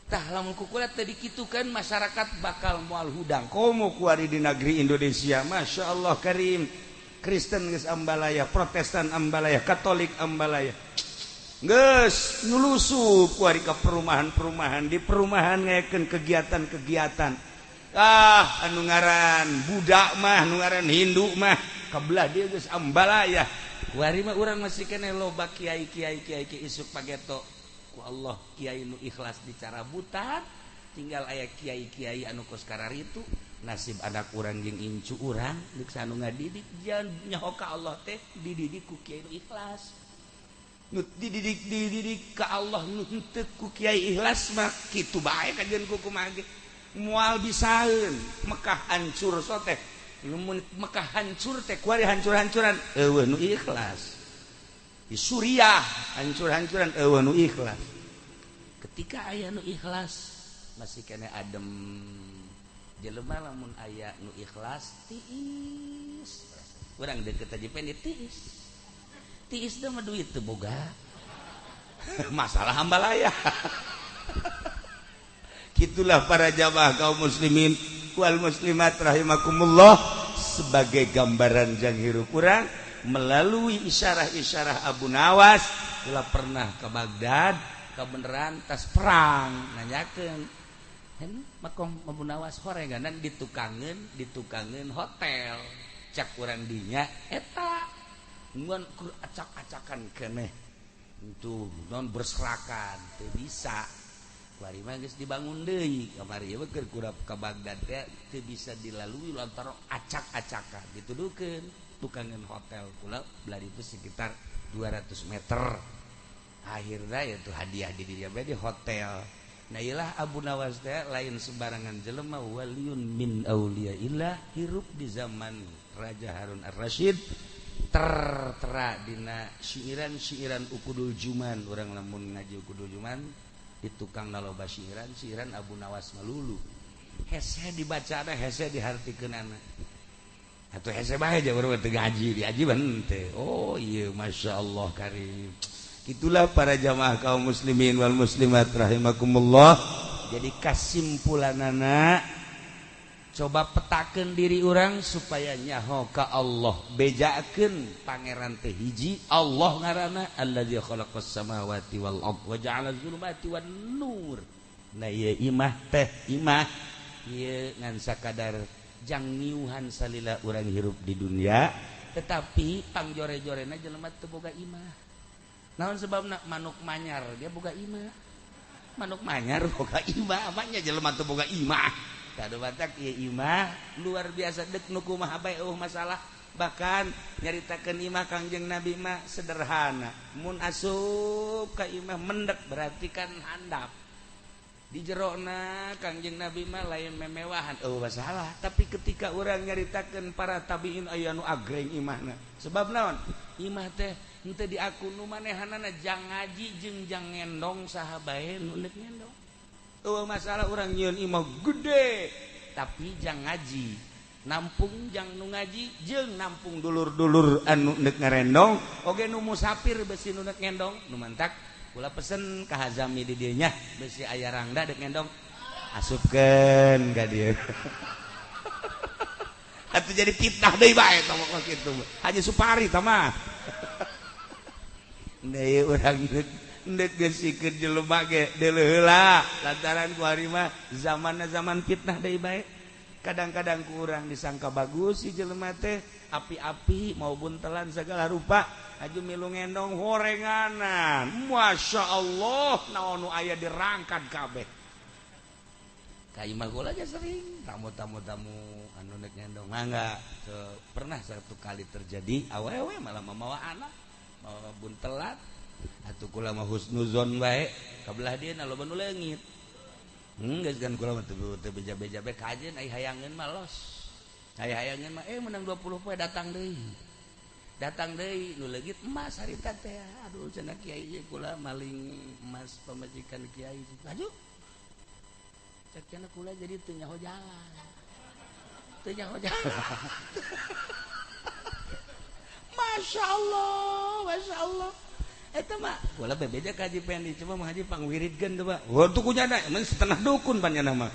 Tah, lamun ku kula teh dikitukeun, masyarakat bakal moal hudang. Komo kuari di negeri Indonesia, Masya Allah karim, Kristen geus ambalaya, Protestan ambalaya, Katolik ambalaya, geus nyulusup kuari ke perumahan-perumahan, di perumahan ngayakeun kegiatan-kegiatan. Ah, anu ngaran budak mah, anu ngaran Hindu mah kabelah dia geus ambalaya. Kuari mah urang masih keneh loba kiai kiai kiai kiai. Isuk pageto ku Allah kiai nu ikhlas dicarabutan, tinggal aya kiai-kiai anu kos kararitu. Nasib anak urang jeung incu urang deuk anu ngadidik, jangan nyaho ka Allah teh dididik ku kiai nu ikhlas. Nu dididik, dididik ka Allah. Nu henteu ku kiai ikhlas mah kitu bae kajian ku kumaha ge moal bisaeun. Mekah hancur so teh, lamun Mekah hancur teh kuari hancur-hancuran, eueuh nu ikhlas. Di Suriah hancur-hancuran, eueuh nu ikhlas. Ketika aya nu ikhlas masih kene adem. Jelema lamun aya nu ikhlas tiis. Urang deket aja pengen tiis tiis teh mah duit teu boga, masalah hambalaya. Gitulah para jamaah kaum muslimin wal muslimat rahimakumullah, sebagai gambaran jang hirup urang melalui isyarah-isyarah Abu Nawas. Kula pernah ke Baghdad kebenaran tas perang, nanyakeun makom Abu Nawas, horenganan ditukangeun, ditukangeun hotel. Cak urang dinya eta ngan kur acak-acakan keneh itu non berserakan, teu bisa. Kuari mah geus dibangun deui. Kamari ieu keur kurap ka Baghdad teh teu bisa dilalui lantaran acak-acakan. Dituduhkeun tukangeun hotel kula belah itu sekitar 200 meter. Akhirnya itu hadiah di dinya di hotel. Nah, ilah Abu Nawas teh lain sembarangan jelema, waliyun min auliyaillah, hirup di zaman Raja Harun Ar-Rasyid. Tertera dina syiiran-syiiran Ukudul Juman. Urang lamun ngaji Ukudul Juman di tukang naloba syiiran syiiran Abu Nawas melulu hese dibacana, hese dihartikeunana. Atuh hese bae aja urang teu ngaji, diaji henteu. Oh iya, Masya Allah karim. Itulah para jamaah kaum muslimin wal muslimat rahimakumullah. Jadi kasimpulanana, coba petakeun diri urang supaya nyaho ka Allah. Bejakeun pangeran teh hiji, Allah ngaranna, allazi khalaqas samawati wal ard wa ja'ala zulumati wan nur. Nah, ieu imah teh imah ieu ngan sakadar jang ngiuhan salila urang hirup di dunia, tetapi pangjore-jorena jelema teu boga imah. Naon sebabna? Manuk manyar dia boga imah, manuk manyar boga imah, apanya jelema teu boga imah. Kadu batak ieu imah luar biasa, dek nu kumaha bae eueuh masalah. Bahkan nyaritakeun imah Kangjeng Nabi mah sederhana. Mun asup ka imah mendek berarti kan handap. Di jerona Kangjeng Nabi mah lain memewahan. Oh masalah, tapi ketika orang nyaritakeun para tabiin aya nu agreng imahna. Sebab naon? Imah teh henteu diaku nu manehanana jang ngaji jeung jang ngendong saha bae nu deuk ngendong. Eueuh masalah urang nyieun imah gede tapi jang ngaji. Nampung jang nu ngaji jeung nampung dulur-dulur anu deuk ngarendong oge nu musafir besi nu deuk ngendong nu mantak kula pesen ka Hazami di dieu nya besi aya rangda deuk ngendong asupkeun ka dieu. Atuh jadi fitnah deui bae tah mah kitu. Haji Supari tah mah. Deui urang deuk geusikeun jelema ge deuleu heula lantaran ku ari mah zamanna zaman fitnah deui bae. Kadang-kadang kurang disangka bagus si jelema teh api-api mau buntelan segala rupa aju milu ngendong horenganan. Masya Allah naon nu aya dirangkat kabeh. Ka imah kula ge sering tamu-tamu tamu anu nek ngendong mangga. Pernah satu kali terjadi awewe malah mamawa anak mawa buntelan atuh kula mah husnuzon bae ka belah dieu loba nu leungit. Geus kan kula mah teu beja-beja bae kajeun ai hayangeun mah los. Ai hayangeun mah menang 20 poe datang deui. Datang deui nu leungit emas harita teh. Aduh cenah kiai ieu kula maling emas pamajikan kiai. Laju. Cek cenah kula jadi teu nyaho jalan. Teu nyaho jalan. Masya Allah, Masya Allah. Eta mah kula bebeja ka Haji Pendi coba mah Haji pangwiridkeun teh Pak. Wah tuh kunyana emang setengah dukun panjana mah.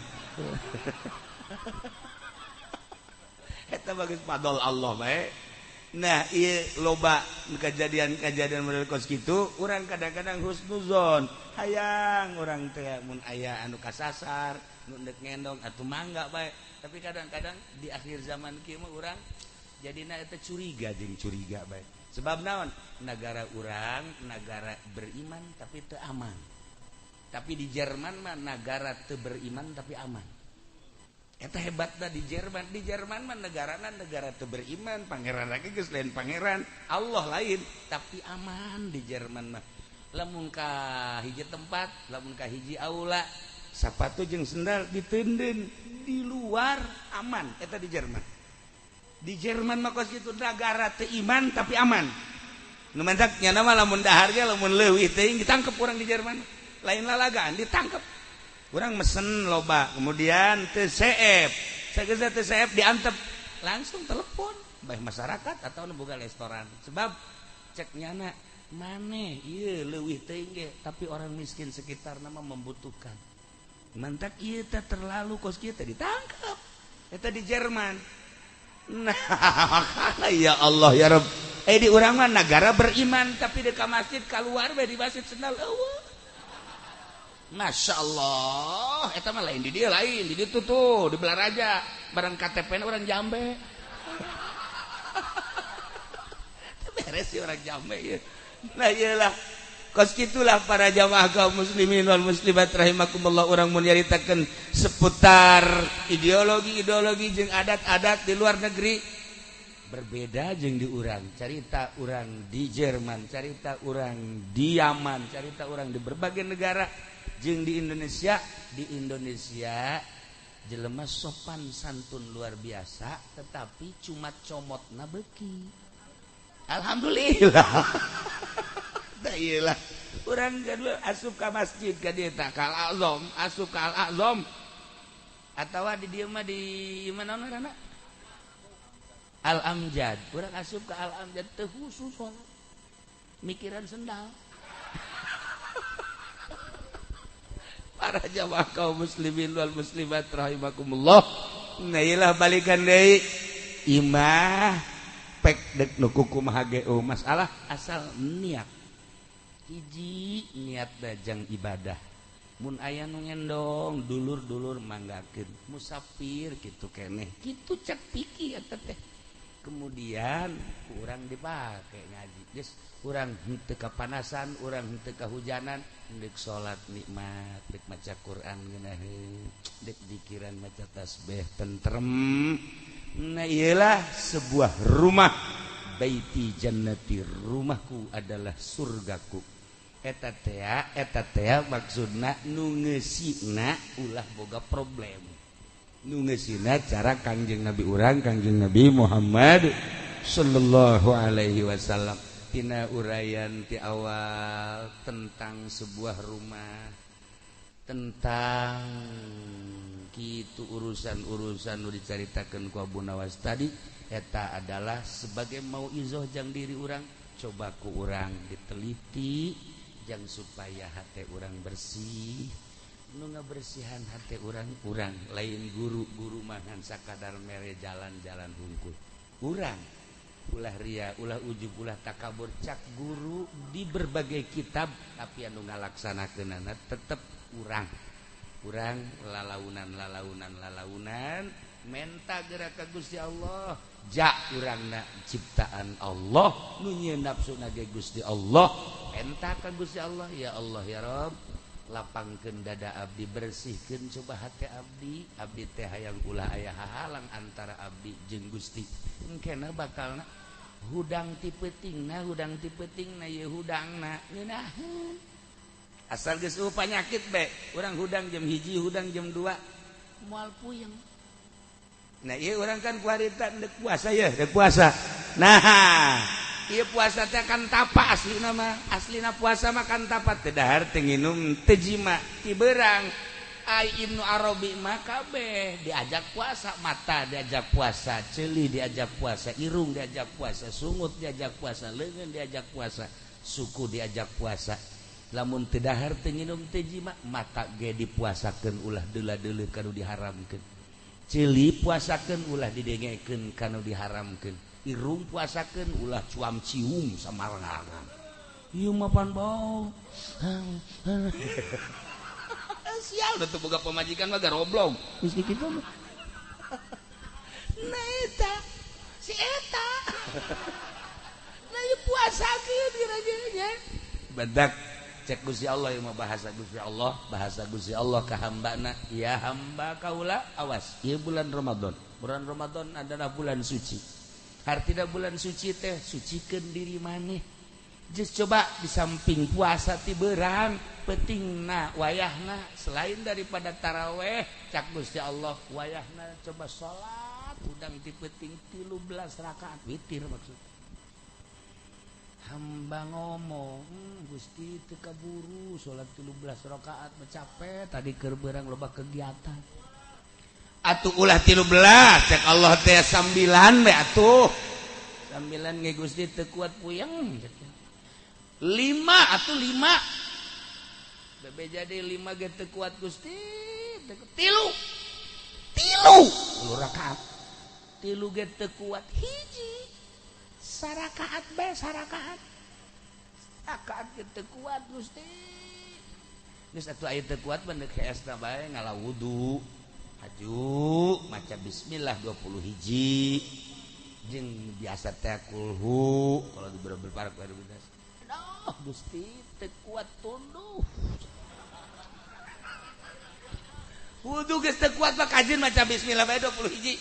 Eta bagus fadl Allah bae. Nah, ieu loba kejadian-kejadian model kos kitu urang kadang-kadang husnuzon. Hayang urang teh mun aya anu kasasar, nu deuk ngendong atuh mangga bae. Tapi kadang-kadang di akhir zaman kieu mah urang jadina eta curiga jeung curiga bae. Sebab naon? Negara urang negara beriman tapi teu aman. Tapi di Jerman mah negara teu beriman tapi aman. Eta hebatna di Jerman. Di Jerman mah negarana negara teu beriman, pangeran lagi geus lain pangeran, Allah lain, tapi aman di Jerman mah. Lamun ka hiji tempat, lamun ka hiji aula, sapatu jeung sendal diteundeun di luar aman eta di Jerman. Di Jerman mah kos kitu negara teu iman tapi aman. Nu mantak nya mah lamun dahar ge lamun leuwih teuing ditangkep urang di Jerman. Lain lalagaan ditangkep. Urang mesen loba, kemudian teu seep. Sageus teu seep diantep, langsung telepon bae masyarakat atau nu boga restoran. Sebab cek nyana maneh ieu leuwih teuing ge tapi orang miskin sekitar nama membutuhkan. Mantak ieu teh terlalu kos kieu teh ditangkep. Eta di Jerman. Nah, ya Allah ya Rabb. Di urang mah negara beriman tapi di ka masjid keluar bae di masjid sendal eueuh. Masya Allah, eta mah lain di dieu lain, di ditu tuh, di Belaraja, barang KTP-na orang Jambe. Beres sih orang Jambe ieu. Nah iyalah. Kos kitulah para jamaah kaum muslimin wal muslimat rahimakumullah urang mun nyaritakeun seputar ideologi-ideologi jeung adat-adat di luar negeri berbeda jeung di urang. Carita urang di Jerman, carita urang di Yaman, carita urang di berbagai negara jeung di Indonesia. Di Indonesia jelema sopan santun luar biasa tetapi cuma comotna beuki. Alhamdulillah. Iyalah urang kedua asup ka masjid ka dieu tah ka Al-Azam, asup ka Al-Azam atawa di dieu mah di mana ngaranna? Al-Amjad. Urang asup ka Al-Amjad teu khusus salat. Mikiran sendal. Para jamaah kaum muslimin wal muslimat rahimakumullah. Nah iyalah balikan deui imah pek dek nu kumaha ge masalah asal niat. Hiji niat dajang ibadah. Mun aya nu ngendong dulur-dulur manggakeun musafir kitu keneh. Kitu cek pikir eta teh. Kemudian urang dipake ngaji. Geus urang henteu kapanasan, urang henteu kahujanan, deuk salat nikmat, deuk maca Quran ngeunaheun, deuk zikiran maca tasbih tentrem. Nah iyalah sebuah rumah, baiti jannati, rumahku adalah surgaku. Eta tea maksudna nu ngeusina ulah boga problem, nu ngeusina cara Kangjeng Nabi urang, Kangjeng Nabi Muhammad sallallahu alaihi wasallam. Tina uraian ti awal tentang sebuah rumah, tentang kitu urusan-urusan nu dicaritakeun ku Abu Nawas tadi, eta adalah sebagai mauizoh jang diri urang. Coba ku urang diteliti jang supaya hate urang bersih. Nu ngabersihan hate urang, urang lain guru-guru mangan sakadar mere jalan-jalan hungkul. Urang ulah ria, ulah ujub, ulah takabur. Cak guru di berbagai kitab, tapi anu ngalaksanakeunana tetep urang. Urang lalaunan lalaunan lalaunan menta gerak ka Gusti Allah. Ja urangna ciptaan Allah, nu nyieun nafsuna ge Gusti Allah. Menta ka Gusti Allah, ya Allah ya Rabb, lapangkeun dada abdi, bersihkeun coba hate abdi. Abdi teh hayang ulah aya hahalang antara abdi jeung Gusti. Engkena bakalna hudang ti peutingna, hudang ti peutingna, ieu hudangna ngeunaheun. Asal geus eueuh panyakit be, urang hudang jam 1, hudang jam 2, moal puyeng. Nah ieu urang kan kuarita ndek puasa ya, ndek puasa. Nah, ieu puasa teh kan tapa aslina mah, aslina puasa mah kan tapa teu dahar, teu nginum, teu jima, ti beurang. Ai Ibnu Arabi mah kabeh diajak puasa, mata diajak puasa, ceuli diajak puasa, irung diajak puasa, sungut diajak puasa, leungeun diajak puasa, suku diajak puasa. Lamun teu dahar, teu nginum, teu jima, mata ge dipuasakeun ulah deula-deuleu kanu diharamkeun, ceuli puasakeun ulah didengekeun kanu diharamkeun, irung puasakeun ulah cuam cium samarangan. Ieu mah pan bau. Sial udah tuh boga pamajikan mah garoblong geus kitu mah. Nah eta si eta. Nah ieu puasakeun kira-kira nya. Badak cek Gusti Allah ieu mah bahasa Gusti Allah, bahasa Gusti Allah ka hambana, ya hamba kaula awas ieu bulan Ramadan. Bulan Ramadan adalah bulan suci. Hartina bulan suci teh sucikeun diri maneh. Geus coba di samping puasa ti beurang peutingna wayahna selain daripada taraweh, cak Gusti Allah wayahna coba salat hudang ti peuting 13 rakaat witir maksud. Hamba ngomong, Gusti teu kaburu salat 13 rakaat mah capek, tadi keur beurang loba kegiatan. Atuh ulah 13, cek Allah teh 9 we atuh. 9 ge Gusti teu kuat puyeng cek. 5 atuh 5. Bebe jadi 5 ge teu kuat Gusti, tilu. Tilu rakaat. Tilu ge teu kuat hiji. Sarakaat bae sarakaat. Rakaat ge teu kuat Gusti. Geus atuh aya teu kuat mah deuk heesna bae ngala wudu. Haju maca bismillah 20 hiji. Jeung biasa teh kulhu kalau di beberapa parek. Aduh Gusti teu kuat tunduh. Wudu geus teu kuat mah kajin maca bismillah bae 20 hiji.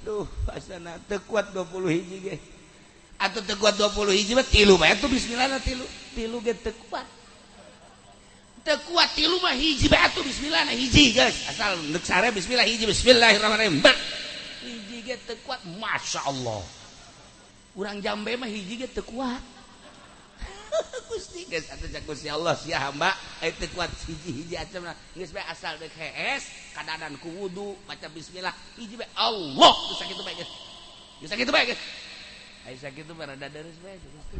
Duh asana teu kuat 20 hiji ge. Atuh teu kuat 20 hiji mah tilu bae atuh bismillahna tilu. Tilu ge teu kuat. Teu kuat tilu mah hiji bae atuh bismillahna hiji geus. Asal neuk sare bismillah hiji, bismillahirrahmanirrahim. Hiji ge teu kuat, masyaallah. Urang jambe mah hiji ge teu kuat. Gusti geus atuh cak Gusti Allah sia hamba aya teu kuat hiji-hiji acem geus bae asal deuk hees kadadan ku wudu maca bismillah hiji bae Allah geus sakitu bae geus. Geus sakitu bae geus. Aya sakitu mah rada deurus bae Gusti.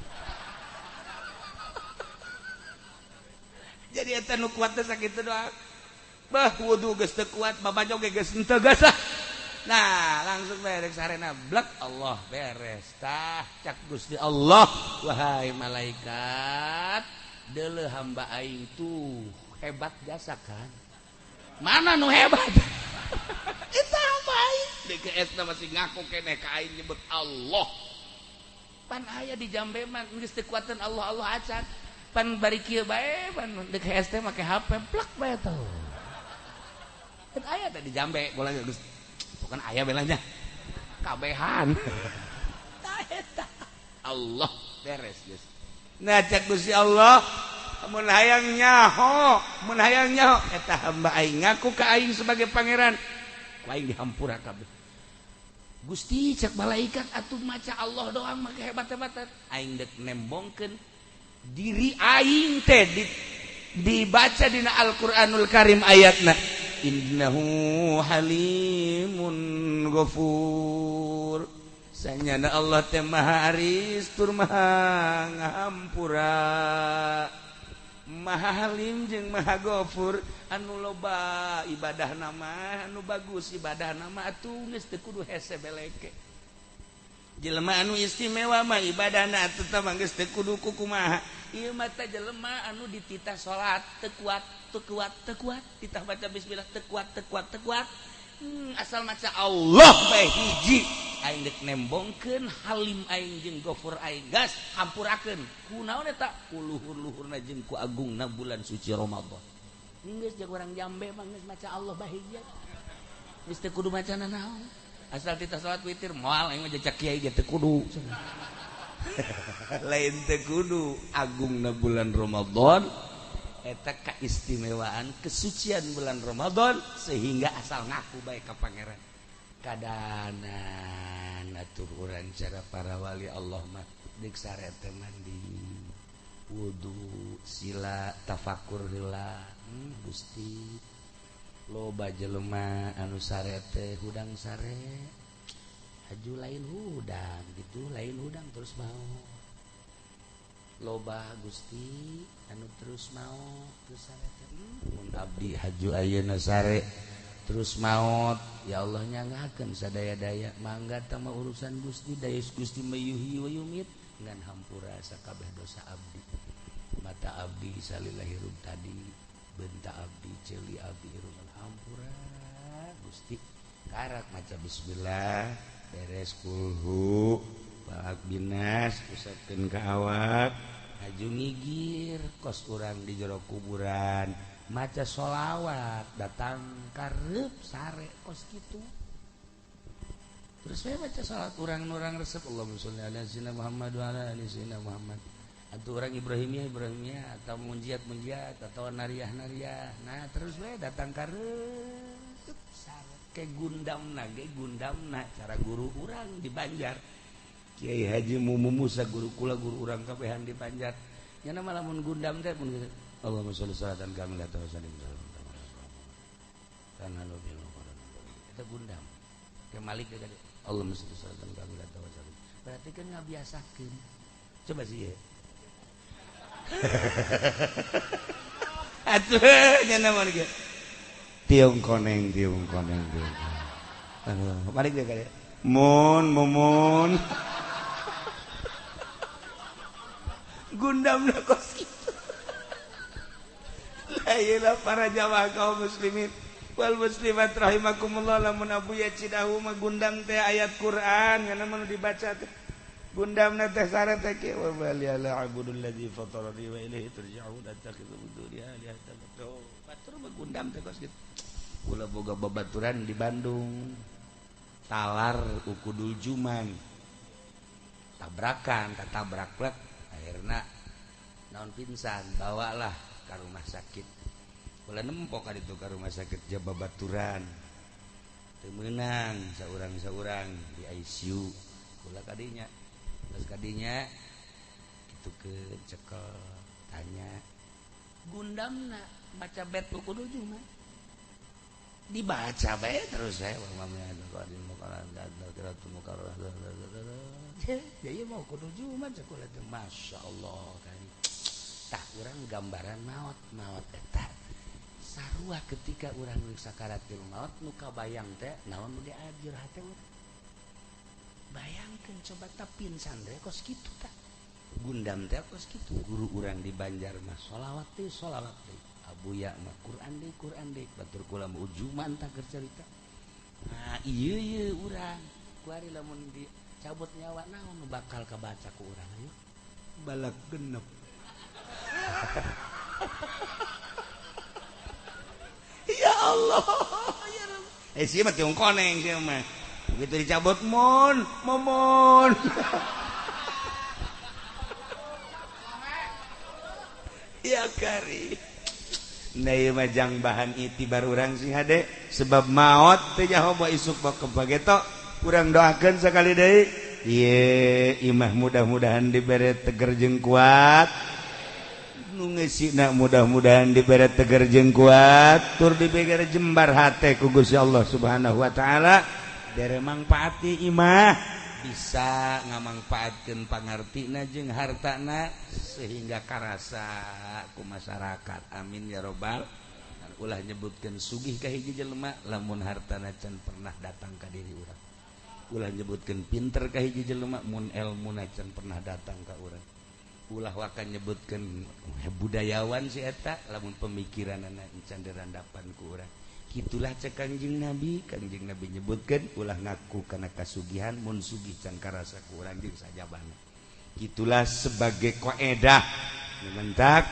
Jadi eta nu kuat teh sakitu doang. Bah wudu geus teu kuat babajo ge geus henteu geus lah. Nah langsung beres sarena blek Allah beres tah cak Gusti Allah wahai malaikat deuleu hamba aing tuh hebat jasa kan mana nu hebat eta hamba aing DKS na masih ngaku keneh ka aing nyebut Allah pan aya di jambe mah geus teu kuateun Allah Allah acan pan bari kieu bae pan DKS teh make HP plek bae tuh eta aya teh di jambe bola geus bukan ayah belanya. Kabehan. Tah eta. Allah beres geus. Nah cek Gusti Allah mun hayang nyaho, mun hayang nyaho eta hamba aing ngaku ka aing sebagai pangeran. Ku aing dihampura kabeh. Gusti cek malaikat atuh maca Allah doang mah hebat-hebatan. Aing dek nembongkeun diri aing teh dibaca dina Al-Qur'anul Karim ayatna innahu halimun ghafur. Sanyana Allah teh maha aris tur maha ngahampura. Maha halim jeung maha ghafur anu loba ibadah nama anu bagus ibadah nama atuh geus teu kudu hese beleke. Jelema anu istimewa mah ibadahna atuh tah geus teu kudu kumaha. Ieu mah teh jelema anu dititah salat teu kuat teu kuat teu kuat, titah baca bismillah teu kuat teu kuat teu kuat. Asal maca Allah bae hiji aing dek nembongkeun halim aing jeung ghafur aing gas hampurakeun. Kunaon eta? Ku luhur-luhurna jeung ku agungna bulan suci Ramadan. Geus jeung urang Jambe mah geus maca Allah bae hiji. Geus teu kudu maca nanaon. Asal titah salat witir moal aing mah jejak kiai ge teu kudu. Lain teu kudu agungna bulan Ramadan eta keistimewaan kesucian bulan Ramadan sehingga asal ngaku bae ka pangeran. Kadanan atuh urang cara para wali Allah mah deuk sare teh mandi wudu sila tafakur heula. Gusti loba jelema anu sare teh hudang sare haju lain hudang gitu lain hudang terus mau loba Gusti anu terus mau terus sare teh mun abdi haju ayeuna sare terus maot ya Allah nyangakeun sadaya-daya mangga tah mah urusan Gusti daya Gusti mayuhi wa yumit ngan hampura sakabeh dosa abdi mata abdi salila hirup tadi benta abdi ceuli abdi hirup hampura Gusti karak maca bismillah beres kulhu balak binas usapkeun ka awak haju ngigir kos urang di jero kuburan maca sholawat datang karep sare kos kitu terus saya baca salat urang-urang resep Allahumma sholli ala sayyidina Muhammad wa ala ali sayyidina Muhammad atau orang Ibrahimiyah Ibrahimiyah atau munjiat munjiat atau nariah nariah nah terus we datang karep sare ke gundamna ge gundamna cara guru urang di Banjar Kiai Haji Mumu Musa guru kula guru urang kabehan di Banjar nya mah lamun gundam teh mun Allahumma sholli salatan kamilatan wa sallim kana bil eta gundam ke Malik ge Allahumma sholli salatan kamilatan wa sallim berarti kan ngabiasakeun coba sih ya atuh nya mah ge tiung koneng tiung koneng tiung Malik ge kade mun mumun gundamna kos kitu. La para jamaah kaum muslimin wal muslimat rahimakumullah lamun Abu Yacidahu mah gundam teh ayat Quran kana mun dibaca teh gundamna teh sare teh kieu wa bali ala abudul ladzi fatarani wa ilaihi turja'un attakhidhu min dunihi alihatan batur mah gundam teh kos kitu. Kula boga babaturan di Bandung talar ukudul juman tabrakan tatabrak plek akhirna naon pingsan bawalah ke rumah sakit. Kula nempo ka ditu ka rumah sakit Jababaturan teu meunang saurang-saurang di ICU kula kadinya terus kadinya kitu ke cekel tanya gundamna baca bet kudu juman dibaca bae terus saya ya mau kudu juman cekula teh masyaallah kan tah urang gambaran maot maot eta sarua ketika urang geus sakaratul maot nu kabayang teh naon nu diajur hate urang bayangkeun coba tah pingsan teh kos kitu tah gundam teh kos kitu guru urang di Banjar mah sholawat teh Abuya mah Quran deui batur kula mah ujuman tah keur carita nah ieu ieu urang kuari lamun dicabut nyawa naon nu bakal kabaca ku urang ayo balak genep ya Allah ya Rabb sia mah tiung koneng sia mah Begitu dicabut mon, momon. Ya kari. Nah ieu mah jang bahan itibar urang sing hade sebab maot teu nyaho bae isuk bak kebageto. Urang doakeun sakali deui. Ieu imah mudah-mudahan dibere teger jeung kuat. Nu ngeusina mudah-mudahan dibere teger jeung kuat, tur dibere jembar hate ku Gusti Allah Subhanahu wa taala. Bere mangpaati imah bisa ngamangpaatkeun pangartina jeung hartana sehingga karasa ku masyarakat. Amin ya robbal. Ulah nyebutkeun sugih ka hiji jelema lamun hartana can pernah datang ka diri urang. Ulah nyebutkeun pinter ka hiji jelema mun elmuna can pernah datang ka urang. Ulah waka nyebutkeun budayawan si eta lamun pemikiranana can dirandapan ku urang. Itulah cek Kangjeng Nabi, Kangjeng Nabi nyebutkan ulah ngaku kana kasugihan mun sugih can karasa ku urang jeung sajabana. Itulah sebagai koedah mentak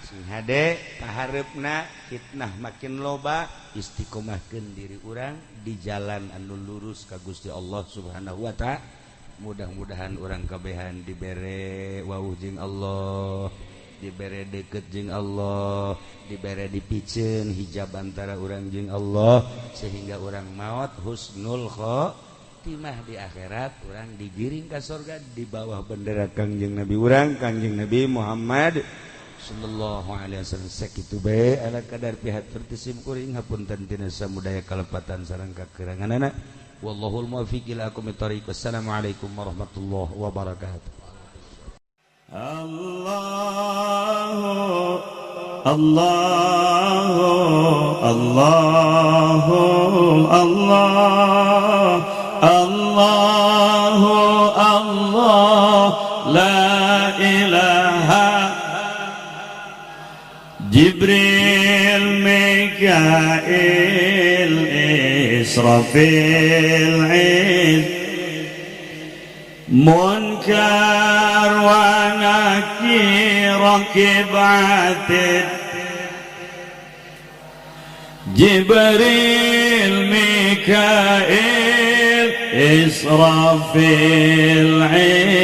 sing hade kahareupna fitnah makin loba, istiqomahkeun diri urang di jalan anu lurus ka Gusti Allah Subhanahu wa taala. Mudah-mudahan urang kabehan dibere wawuh jeung Allah, dibere deket jeung Allah, dibere dipiceun hijab antara urang jeung Allah sehingga urang maot husnul khotimah di akhirat, urang digiring ka surga di bawah bendera Kangjeng Nabi urang, Kangjeng Nabi Muhammad sallallahu alaihi wasallam. Sakitu bae ala kadar pihatur ti sim kuring, hapunten tina samudaya kalepatan sareng kakuranganana. Wallahul muwaffiq ila aqwamit thariq. Wassalamualaikum warahmatullahi wabarakatuh. Allah Allah Allah Allah Allah Allah la ilaha. Jibril, Mikail, Israfil, Munkar wa Nakir, Rakib Atid, Jibril, Mikail, Israfil,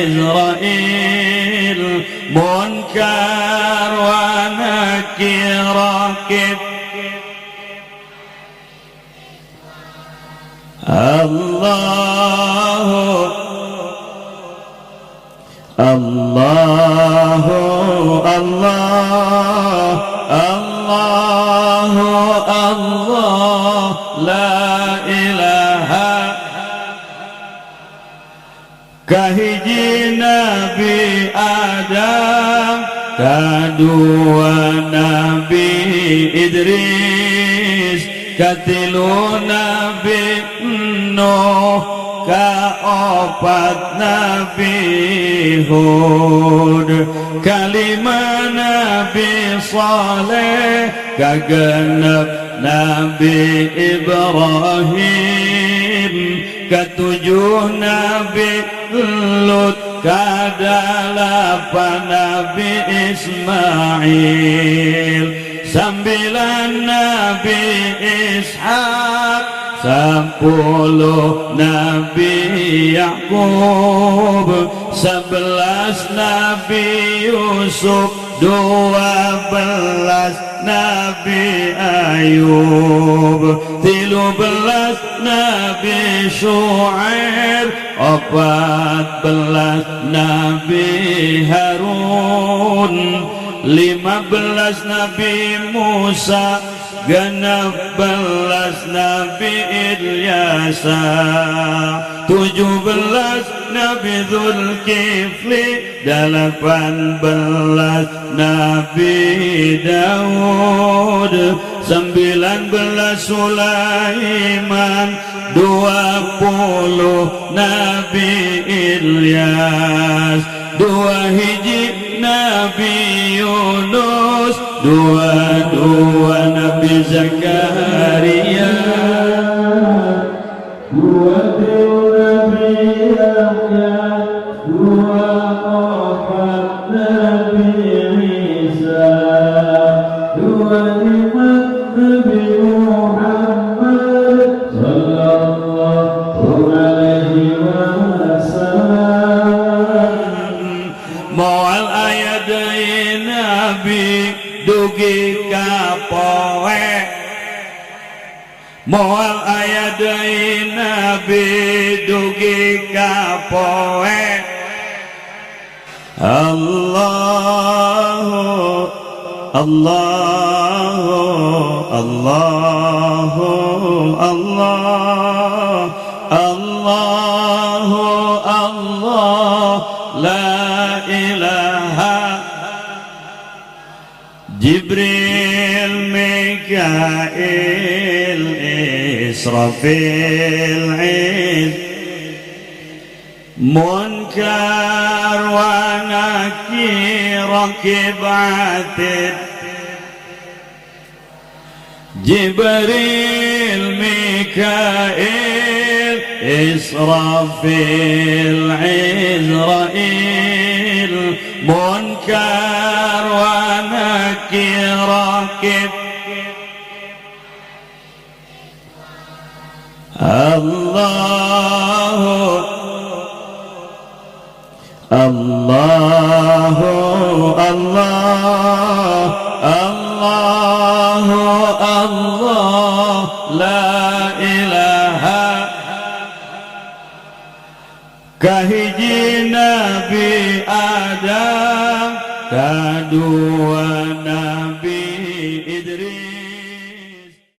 Izrail, Munkar wa Nakir, Rakib. Allah Allah Allah Allah Allah la ilaha. Kahiji Nabi Adam, kadua Nabi Idris, katilu Nabi Nuh, kaopat Nabi Hud, kalima Nabi Saleh, kagenep Nabi Ibrahim, ketujuh Nabi Lut, kadalapan Nabi Ismail, sembilan Nabi Ishak, 10 Nabi Yakub, 11 Nabi Yusuf, 12 Nabi Ayub, 13 Nabi Shu'aib, 14 Nabi Harun, 15 Nabi Musa, 16 Nabi Ilyasa, 17 Nabi Zulkifli, 18 Nabi Daud, 19 Sulaiman, 20 Nabi Ilyas, 2 hiji Nabi Yunus, 22 Nabi Zakaria, 23 Nabi Yahya, 24 Nabi Isa, 25 Nabi Muhammad sallallahu Moal aya deui nabi dugi ka poe. Allahu Allahu Allahu Allah Allahu Allah la ilaha. Jibril, Mikail, Israfil, Iz Munkar wa Nakir, Rakib, Atid. Jibril, Mikail, Israfil, Izrail, Munkar wa Nakir, Rakib. Allahu Allahu Allah Allahu Allah la ilaha. Kahiji Nabi Adam, kadua